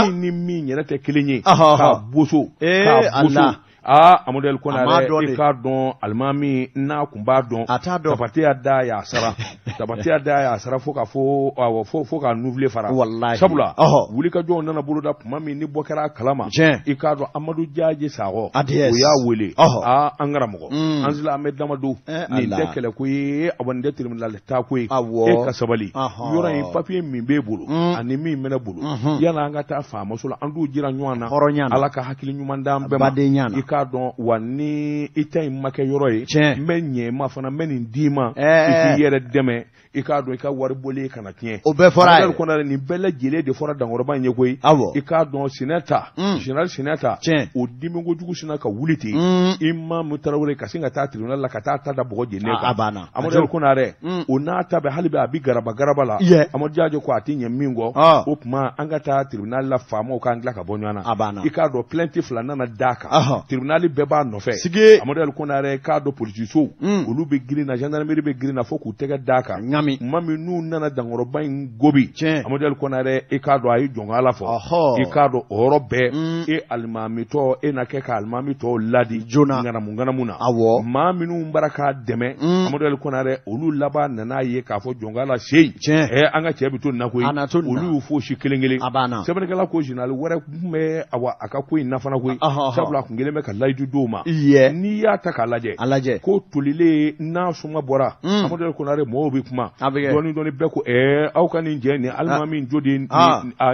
Min ni min yɛrɛ tɛ kelen ye. K'a boso. K'a boso. Aa, Amadu El Konare, i k'a dɔn alimami n'a kun b'a dɔn. A t'a dɔn. Tabate y'a da y'a sara. Tabate y'a da y'a sara fo ka fɔ awɔ fo k'a nufile fara. Walahi. Sabula. Wulikajɔw nana boloda tuma min ni bɔ kɛra a kalama. Tiɲɛ. I k'a dɔn Amadu Jaje Sakɔ. ADS. O y'a wele. Aa, an karamɔgɔ. An silamɛ damadɔ. Nin tɛ kɛlɛko ye, awa nin tɛ tribunal taa ko ye. Awɔ. E ka sabali. Yɔrɔ in papier min b'e bolo. Ani min bɛ ne bolo. Yala an ka taa faamaso la, an t'u jira ɲɔgɔn na. Hɔrɔnya na. Ala ka hakili ɲuman d'an bɛɛ ma. Badenya na. I k'a dɔn wa ni i ta in ma kɛ yɔrɔ ye. Tiɲɛ. N bɛ ɲɛ ma fana, n bɛ nin d'i ma. I k'i yɛrɛ dɛmɛ. I k'a dɔn i ka wari bɔlen kana tiɲɛ. O bɛɛ fɔra a ye. Amadu El Konare, nin bɛɛ lajɛlen de fɔra dankɔrɔba in ye koyi. Awɔ. I k'a dɔn Sinɛnta. Général Sinɛnta. Tiɲɛ. O dimi kojugu sinna ka wuli ten. Imam Tarawele ka sin ka taa tribunal la ka taa ta da bɔgɔ jeninen kan. A banna. Amadu El Konare. O n'a ta bɛɛ hali bi a bi garaba garaba la. Amadu Jaje ko a tɛ ɲɛ min kɔ. O tuma an ka taa tribunal la, faamaw k'an tila ka bɔ ɲɔgɔn na. A banna. I k'a dɔn plainte 2 nana d'a kan. Tribunal bɛɛ b'a nɔfɛ. Sigi. Amadu El Konare, k'a dɔn polisisow. Olu bɛ girin na, gendarmerie bɛ girin na fo k'u tɛgɛ d'a kan. Ŋami. Tuma min n'u nana dankɔrɔba in gobi. Tiɲɛ. Amadu El Konare, i k'a dɔn a ye jɔnkala fɔ. I k'a dɔn o yɔrɔ bɛɛ. E alimami tɔ, e na kɛ ka alimami tɔw ladi. Joona. Ŋanamu ŋanamu na. Awɔ. Maa minnu bara k'a dɛmɛ. Amadu El Konare, olu laban nana ye k'a fɔ jɔnkala seyi. Tiɲɛ. An ka cɛ bɛ to nin na koyi. A na to nin na. Olu y'u fosi kelen kelen. A banna. Sɛbɛnnikɛla ko général wɛrɛ tun bɛ awa a ka ko in na fana koyi. Sabula a kun kelen bɛ ka layidu d'o ma. N'i y'a ta k'a lajɛ. A lajɛ. Ko tolilen n'a suma bɔra. Amadu El Konare, mɔgɔw bɛ kuma. Dɔɔni dɔɔni bɛɛ ko aw ka nin jɛ nin alimami jo de nin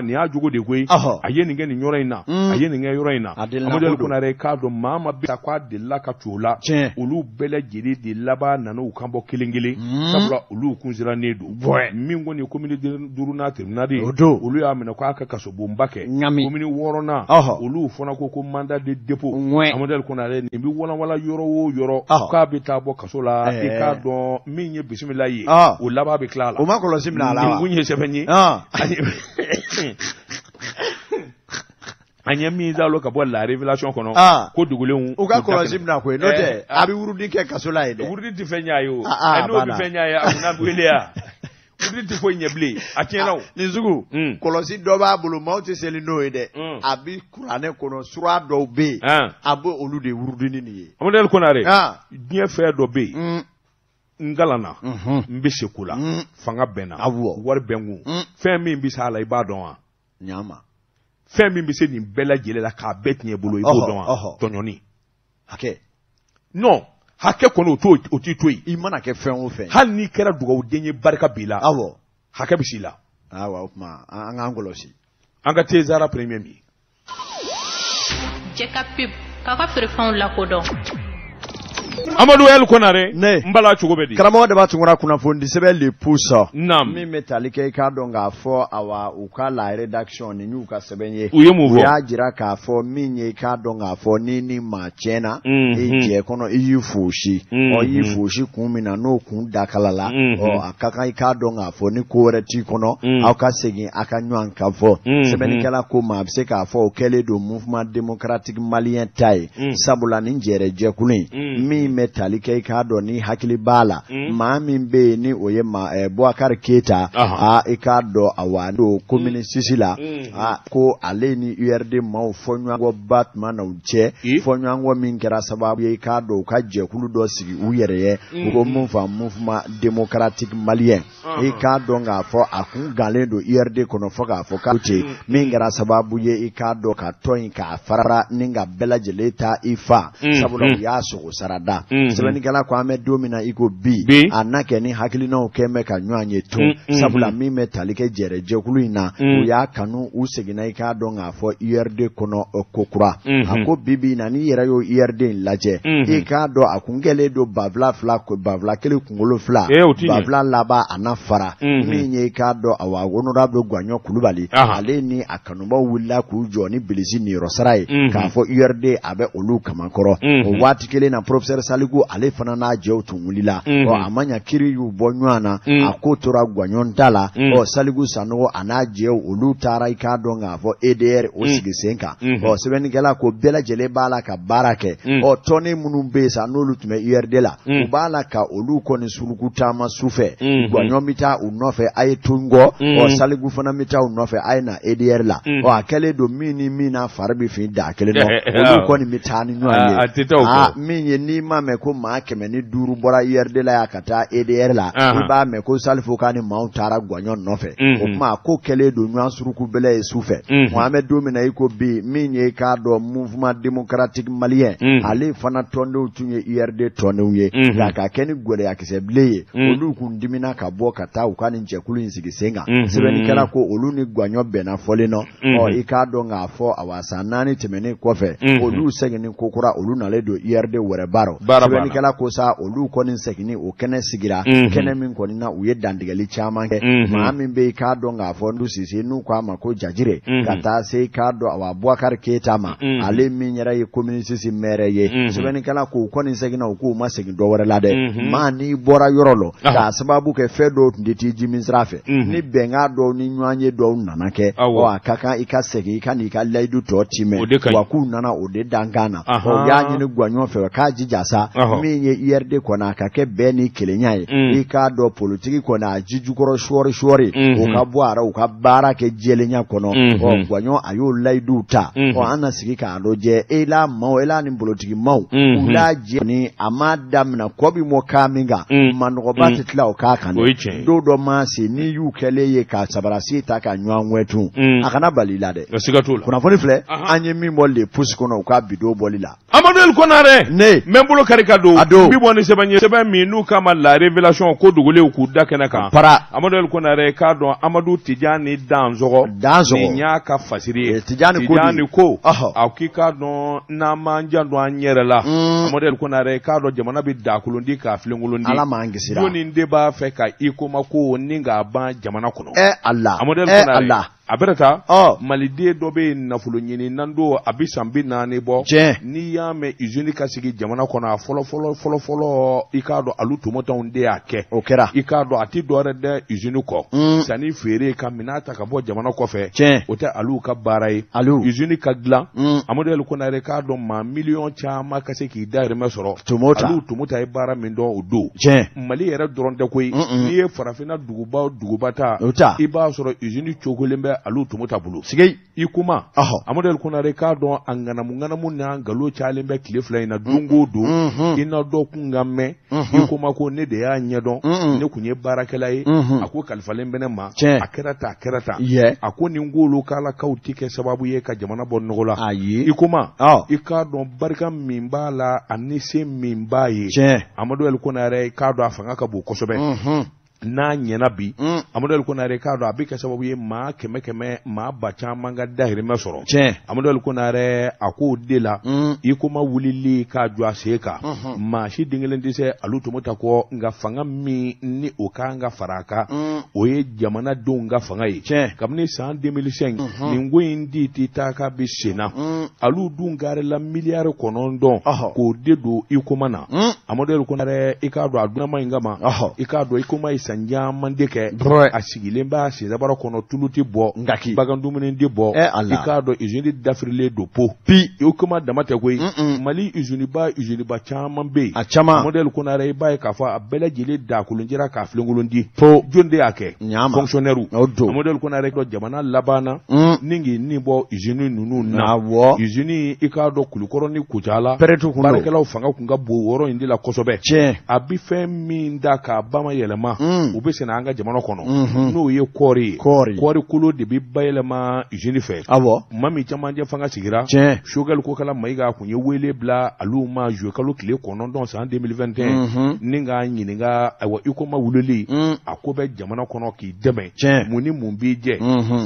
y'a jogo de koyi, a ye nin kɛ nin yɔrɔ in na, a ye nin kɛ yɔrɔ in na. Amadu El Konare k'a dɔn maa ma bɛ k'a delila ka tu o la, olu bɛɛ lajɛlen de laban nana u kan bɔ kelen kelen, sabula olu kun sirannen don. Min kɔni ye commune duurunan tribunal ye, olu y'a minɛ k'a ka kasobonba kɛ. Commune wɔɔrɔnan, olu fana ko mandat de dépôt. Amadu El Konare nin bɛ walanwalan yɔrɔ o yɔrɔ k'a bɛ taa bɔ kaso la, i k'a dɔn min ye bisimila ye, o laban bɛ tila a la. O ma kɔlɔsi minɛ a la wa? Nin kun ye sɛbɛn ye. An ye min zalo ka bɔ la révélation kɔnɔ, ko dugulenw u ka kɔlɔsi minɛ koyi, n'o tɛ a bɛ wurudi kɛ kaso la yen dɛ. Wurudi tɛ fɛn ɲɛ ye o, n'o bɛ fɛn ɲɛ ye a kunna wele ya. Wurudi tɛ foyi ɲɛ bilen, a tiɲɛna o. Nin sugu kɔlɔsi dɔ b'a bolo, maaw tɛ seli n'o ye dɛ. A bɛ kuranɛ kɔnɔ sura dɔw bɛ yen, a bɛ olu de wurudi ni nin ye. Amadu El Konare, diɲɛ fɛn dɔ bɛ yen. N kalanna, n bɛ se ko la, fanga bɛ n na, wari bɛ n kun, fɛn min bɛ s'a la i b'a dɔn wa? Ɲama. Fɛn min bɛ se nin bɛɛ lajɛlen la k'a bɛɛ tiɲɛ bolo i b'o dɔn wa? Tɔɲɔni. Hakɛ. Non, hakɛ kɔni o t'i to yen. I mana kɛ fɛn o fɛn. Hali n'i kɛra dugawuden ye barika b'i la. Awɔ. Hakɛ bɛ s'i la. Awa, o tuma an k'an kɔlɔsi. An ka Tezara premier min. Jɛ ka pub k'aw ka feerefɛnw lakodɔn. Amadu El Konare, n bala cogo bɛ di? Karamɔgɔ Daba Tunkara, kunnafoni sɛbɛn Le Pouce. Naam. Min bɛ tali kɛ i k'a dɔn k'a fɔ awa u ka la rédaction nin y'u ka sɛbɛn ye. U ye mun fɔ? U y'a jira k'a fɔ min ye i k'a dɔn k'a fɔ ni maa tiɲɛna. I jɛ kɔnɔ i y'i fosi. Ɔ i y'i fosi kun min na n'o kun dakala la. Ɔ a ka kan i k'a dɔn k'a fɔ ni ko wɛrɛ t'i kɔnɔ. Aw ka segin a ka ɲɔgɔn kan fɔ. Sɛbɛnnikɛla ko ma a bɛ se k'a fɔ o kɛlen don mouvement démocratique malien ta ye. Sabula nin jɛrɛjɛkulu in. Min bɛ tali kɛ i k'a dɔn ni hakili b'a la maa min bɛ yen ni o ye Boubacar Keita, i k'a dɔn awa don commune 6 la, ko ale ni URD maaw fɔɲɔgɔnkɔba tuma na u cɛ, fɔɲɔgɔnkɔ min kɛra sababu ye i k'a dɔn u ka jɛkulu dɔ sigi u yɛrɛ ye, u ko mun fa mouvement démocratique malien. I k'a dɔn k'a fɔ a kun galen don URD kɔnɔ fo k'a fɔ k'a cɛ, min kɛra sababu ye i k'a dɔn ka tɔn in k'a fara ni ka bɛɛ lajɛlen ta i fa, sabula u y'a sogo sarada. Sɛbɛnnikɛla ko an bɛ don min na i ko bi, a na kɛ ni hakilinaw kɛn bɛ ka ɲɔgɔn ye tun, sabula min bɛ tali kɛ jɛrɛjɛkulu in na, u y'a kanu u seginna i k'a dɔn k'a fɔ URD kɔnɔ ko kura. A ko bi bi in na n'i yɛrɛ y'o URD in lajɛ, i k'a dɔn a kun kɛlen don 2000 2 2000 1 kunkolo 2, 2000 laban a na fara. Min ye i k'a dɔn awa honorable Gwaɲɔ Kulubali, ale ni a kanubaw wulila k'u jɔ ni bilisi niyɔrɔ sara ye, k'a fɔ URD a bɛ olu kamankɔrɔ. O waati kelen na professeur Saliku ale fana n'a jɛw tun wulila. Ɔ a ma ɲa kiri y'u bɔ ɲɔgɔn na, a ko tora Gwaɲɔ ta la. Ɔ Saliku Sanogo a n'a jɛw olu taara i k'a dɔn k'a fɔ EDR o sigi sen kan. Ɔ sɛbɛnnikɛla ko bɛɛ lajɛlen b'a la ka baara kɛ. Ɔ tɔnden minnu bɛ yen sa n'olu tun bɛ URD la, u b'a la ka olu kɔni suruku taama su fɛ. Gwaɲɔ bɛ taa u nɔfɛ a ye to n kɔ. Ɔ Saliku fana bɛ taa u nɔfɛ a ye na EDR la. Ɔ a kɛlen don min ni min n'a fari bɛ fin da kelen nɔ, olu kɔni bɛ taa ni ɲɔgɔn ye. Min ye n'i m'a mɛn ko maa 105 bɔra URD la yan ka taa EDR la, i b'a mɛn ko Salifu k'a ni maaw taara Gwaɲɔ nɔfɛ. O tuma a ko kɛlen don ɲɔgɔn suruku bɛlɛ ye su fɛ. Wa an bɛ don min na i ko bi, min ye i k'a dɔn mouvement démocratique malien, ale fana tɔndenw tun ye URD tɔndenw ye, nka ka kɛ ni gɛlɛyakisɛ bilen ye, olu kun dimina ka bɔ ka taa u ka nin jɛkulu in sigi sen kan. Sɛbɛnnikɛla ko olu ni Gwaɲɔ bɛnna fɔlen nɔ. Ɔ i k'a dɔn k'a fɔ awa san 4 tɛmɛnen kɔfɛ, olu seginni kokura, olu nalen don URD wɛrɛ baara. Sɛbɛnnikɛla ko sa olu kɔni seginni o kɛnɛ sigira, kɛnɛ min kɔni na u ye dantigɛli caman kɛ. Maa min bɛ i k'a dɔn k'a fɔ Ndu Sise n'u k'a ma ko Jajire, ka taa se i k'a dɔn awa Boubacar Keita ma, ale min yɛrɛ ye commune 6 maire ye. Sɛbɛnnikɛla ko u kɔni seginna, u k'u ma segin dɔ wɛrɛ la dɛ. Maa n'i bɔra yɔrɔ lɔ k'a sababu kɛ fɛn dɔw tun tɛ t'i ji min sira fɛ, ni bɛnkan dɔw ni ɲɔgɔn ye dɔw nana kɛ, ɔ a ka kan i ka segin i ka n'i ka layidu tɔ timɛ. Wa k'u nana o de dankan na. Ɔ u y'a ɲini Gwaɲɔ fɛ k'a jija sa, min ye URD kɔni a ka kɛ bɛn ni kelenya ye, i k'a dɔn politiki kɔni a ji jukɔrɔ sɔɔri sɔɔri, o ka bɔ a la, u ka baara kɛ jɛlenya kɔnɔ. Ɔ Gwaɲɔ a y'o layiduw ta. Ɔ an na sigi k'a lajɛ e la maaw, e la ni politiki maaw, u la jɛ ni a ma daminɛ kɔ bi mɔ kan min kan, manɔgɔba tɛ tila o k'a kan dɛ. Don dɔ maa se n'i y'u kɛlen ye ka sabarasi ta ka ɲɔgɔn wɛtun, a kana bali i la dɛ. Siga t'o la. Kunnafoni filɛ, an ye min bɔ Le Pouce kɔnɔ u ka bidon bɔli la. Amadu El Konare, ne n bɛ n bolo bolo kari ka don. A don. Bi bɔ ni sɛbɛn ye, sɛbɛn min n'u k'a ma La Révélation, ko dogolenw k'u da kɛnɛ kan. Para. Amadu El Konare, k'a dɔn Amadu Tijani Dansɔgɔ. Dansɔgɔ. Nin y'a ka fasiri ye. Tijani ko. Tijani ko. A k'i k'a dɔn n'an m'an janto an yɛrɛ la. Amadu El Konare, k'a dɔn jamana bɛ dakolon di k'a filenkolon di. Ala m'an kisira. Jɔnni de b'a fɛ ka Huicoma ko ni k'a ban jamana kɔnɔ? Ala. Amadu El Konare. Ala. A bɛrɛ ta. Maliden dɔ bɛ yen, nafolo ɲini nan don, a bɛ san 40 bɔ. Tiɲɛ. N'i y'a mɛn usine ka sigi jamana kɔnɔ, a fɔlɔ fɔlɔ fɔlɔ fɔlɔ, i k'a dɔn alu tomotanw de y'a kɛ. O kɛra. I k'a dɔn a ti dɔwɛrɛ dɛ usine kɔ. Sanni feere ka minɛn ta ka bɔ jamana kɔfɛ. Tiɲɛ. O tɛ alu ka baara ye. Alu. Usine ka dilan. Amadu El Konare, k'a dɔn maa miliyɔn caman ka se k'i dahirimɛ sɔrɔ. Tomota. Alu tomota ye baara min dɔn o don. Tiɲɛ. Mali yɛrɛ dɔrɔn tɛ koyi. N'i ye farafinna duguba o duguba ta. O ta. I b'a sɔrɔ usine cogolen bɛ alu tomota bolo. Sigi. Huicoma. Amadu El Konare, k'a dɔn a ŋanamu ŋanamu n'a nkalon cayalen bɛ tile fila in na don o don. I na dɔ kun ka mɛn. Huicoma ko ne de y'a ɲɛdɔn. Ne kun ye baarakɛla ye. A ko kalifalen bɛ ne ma. Tiɲɛ. A kɛra tan, a kɛra tan. Yɛ. A ko nin k'olu k'alakaw ti kɛ sababu ye ka jamana bɔ nɔgɔ la. Ayi. Huicoma. I k'a dɔn barika min b'a la ani se min b'a ye. Tiɲɛ. Amadu El Konare, k'a dɔn a fanga ka bon kosɛbɛ. N'a ɲɛna bi, Amadu El Konare, k'a dɔn a bɛ kɛ sababu ye maa kɛmɛ kɛmɛ, maa ba caman ka dahirimɛ sɔrɔ. Tiɲɛ. Amadu El Konare, a k'o de la Huicoma wulili k'a jɔ a sen kan, maa si den kelen tɛ se alu tomota kɔ, nka fanga min ni o kan ka fara a kan, o ye jamanadenw ka fanga ye. Tiɲɛ. Kabini san 2005, nin ko in di ti taa k'a bɛ sen na, alu dun garila miliyari 9 k'o de don Huicoma na. Amadu El Konare, i k'a dɔn a dunama in kama, i k'a dɔn Huicoma ye san caman de kɛ a sigilen b'a sensabara kɔnɔ, tulu tɛ bɔ, Ngaki. bagan dumuni tɛ bɔ. Ala. I k'a dɔn usine dafirilen don po Pi. Huicoma dama tɛ koyi, Mali usine ba usine ba caman bɛ yen. A caman. Amadu El Konare, i b'a ye k'a fɔ a bɛɛ lajɛlen dakolon jɛra k'a filenkolon di. Po. Jɔn de y'a kɛ? Ɲama. Fonctionnaire. O don. Amadu El Konare, dɔn jamana laban na ni k'i nin bɔ usine ninnu na. Awɔ. Usine, i k'a dɔn Kulukɔrɔ ni Kucala, Pɛrɛtu kun don. baarakɛlaw fanga kun ka bon o yɔrɔ in de la kosɛbɛ. Tiɲɛ. A bi fɛn min da k'a ba ma yɛlɛma, u bɛ sɛnɛ an ka jamana kɔnɔ, n'o ye kɔɔri ye. Kɔɔri. Kɔɔri kolo de bɛ bayɛlɛma usine fɛ. Awɔ. Tuma min camancɛ fanga sigira, Tiɲɛ. Choguel Kokala Mayiga kun ye wele bila alu ma juillet kalo tile 9 san 2021, ni k'a ɲininka, ayiwa, Huicoma wulili a ko bɛ jamana kɔnɔ k'i dɛmɛ. Tiɲɛ. Mun ni mun b'i jɛ?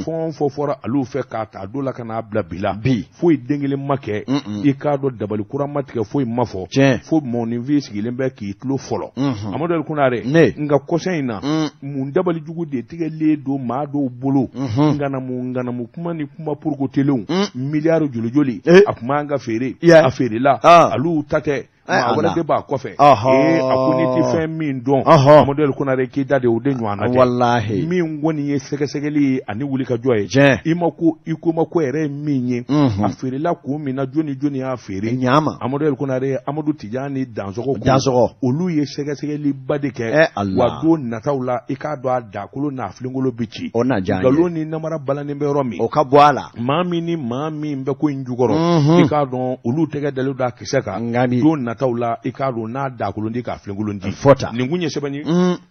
Fɛn o fɛn fɔra alu fɛ k'a ta don la ka n'a bila bi la, Bi. foyi den kelen ma kɛ. I k'a dɔn dabali kura ma tigɛ, foyi ma fɔ. Tiɲɛ. Fo mɔgɔninfin sigilen bɛ k'i tulo fɔlɔ. Amadu El Konare, Ne. nka kɔsa in na, mun dabali jugu de tigɛlen don maa dɔw bolo? Ŋanamu ŋanamu kuma ni kuma purukotelenw, miliyari joli joli a kun b'an ka feere, a feerela, alu ta tɛ, maa wɛrɛ de b'a kɔfɛ. Ee, a ko n'i tɛ fɛn min dɔn, Amadu El Konare, k'i da de o de ɲɔgɔn na tɛ. Walahi. Min kɔni ye sɛgɛsɛgɛli ye ani wulikajɔ ye. Tiɲɛ. I ma ko Huicoma ko yɛrɛ ye min ye, a feerela kun min na, jɔni jɔni y'a feere? Ɲama. Amadu El Konare, Amadu Tijani Dansɔgɔ ko Dansɔgɔ. olu ye sɛgɛsɛgɛliba de kɛ. Ala. Wa don nataw la, i k'a dɔn a dakolo n'a filenkolo bɛ ci. O na diya an ye. Nkalon ni namara balannen bɛ yɔrɔ min, O ka bɔ a la. maa min ni maa min bɛ ko in jukɔrɔ, i k'a dɔn olu tɛgɛ dalen don a kisɛ kan. Ngami. Don nataw la, i k'a dɔn n'a dakolon di k'a filenkolon di. Fɔta. Nin kun ye sɛbɛn ye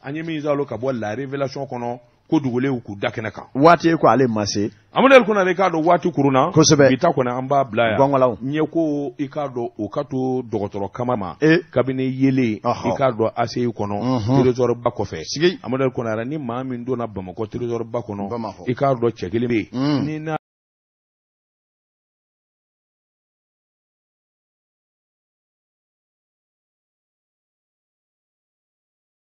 an ye min zalo ka bɔ La Révélation kɔnɔ, ko dogolenw k'u da kɛnɛ kan. Waati ko ale ma se. Amadu El Konare, k'a dɔn waati kurunna. Kosɛbɛ. Bi ta kɔni, an b'a bila yan. Gɔngɔlaw. Ɲɛ ko, i k'a dɔn o ka to dɔgɔtɔrɔ kama ma kabini yelen, i k'a dɔn ACI kɔnɔ, trésor ba kɔfɛ. Sigi. Amadu El Konare, ni maa min donna Bamakɔ trésor ba kɔnɔ, Bamakɔ. i k'a dɔn cɛ kelen bɛ yen ni n'a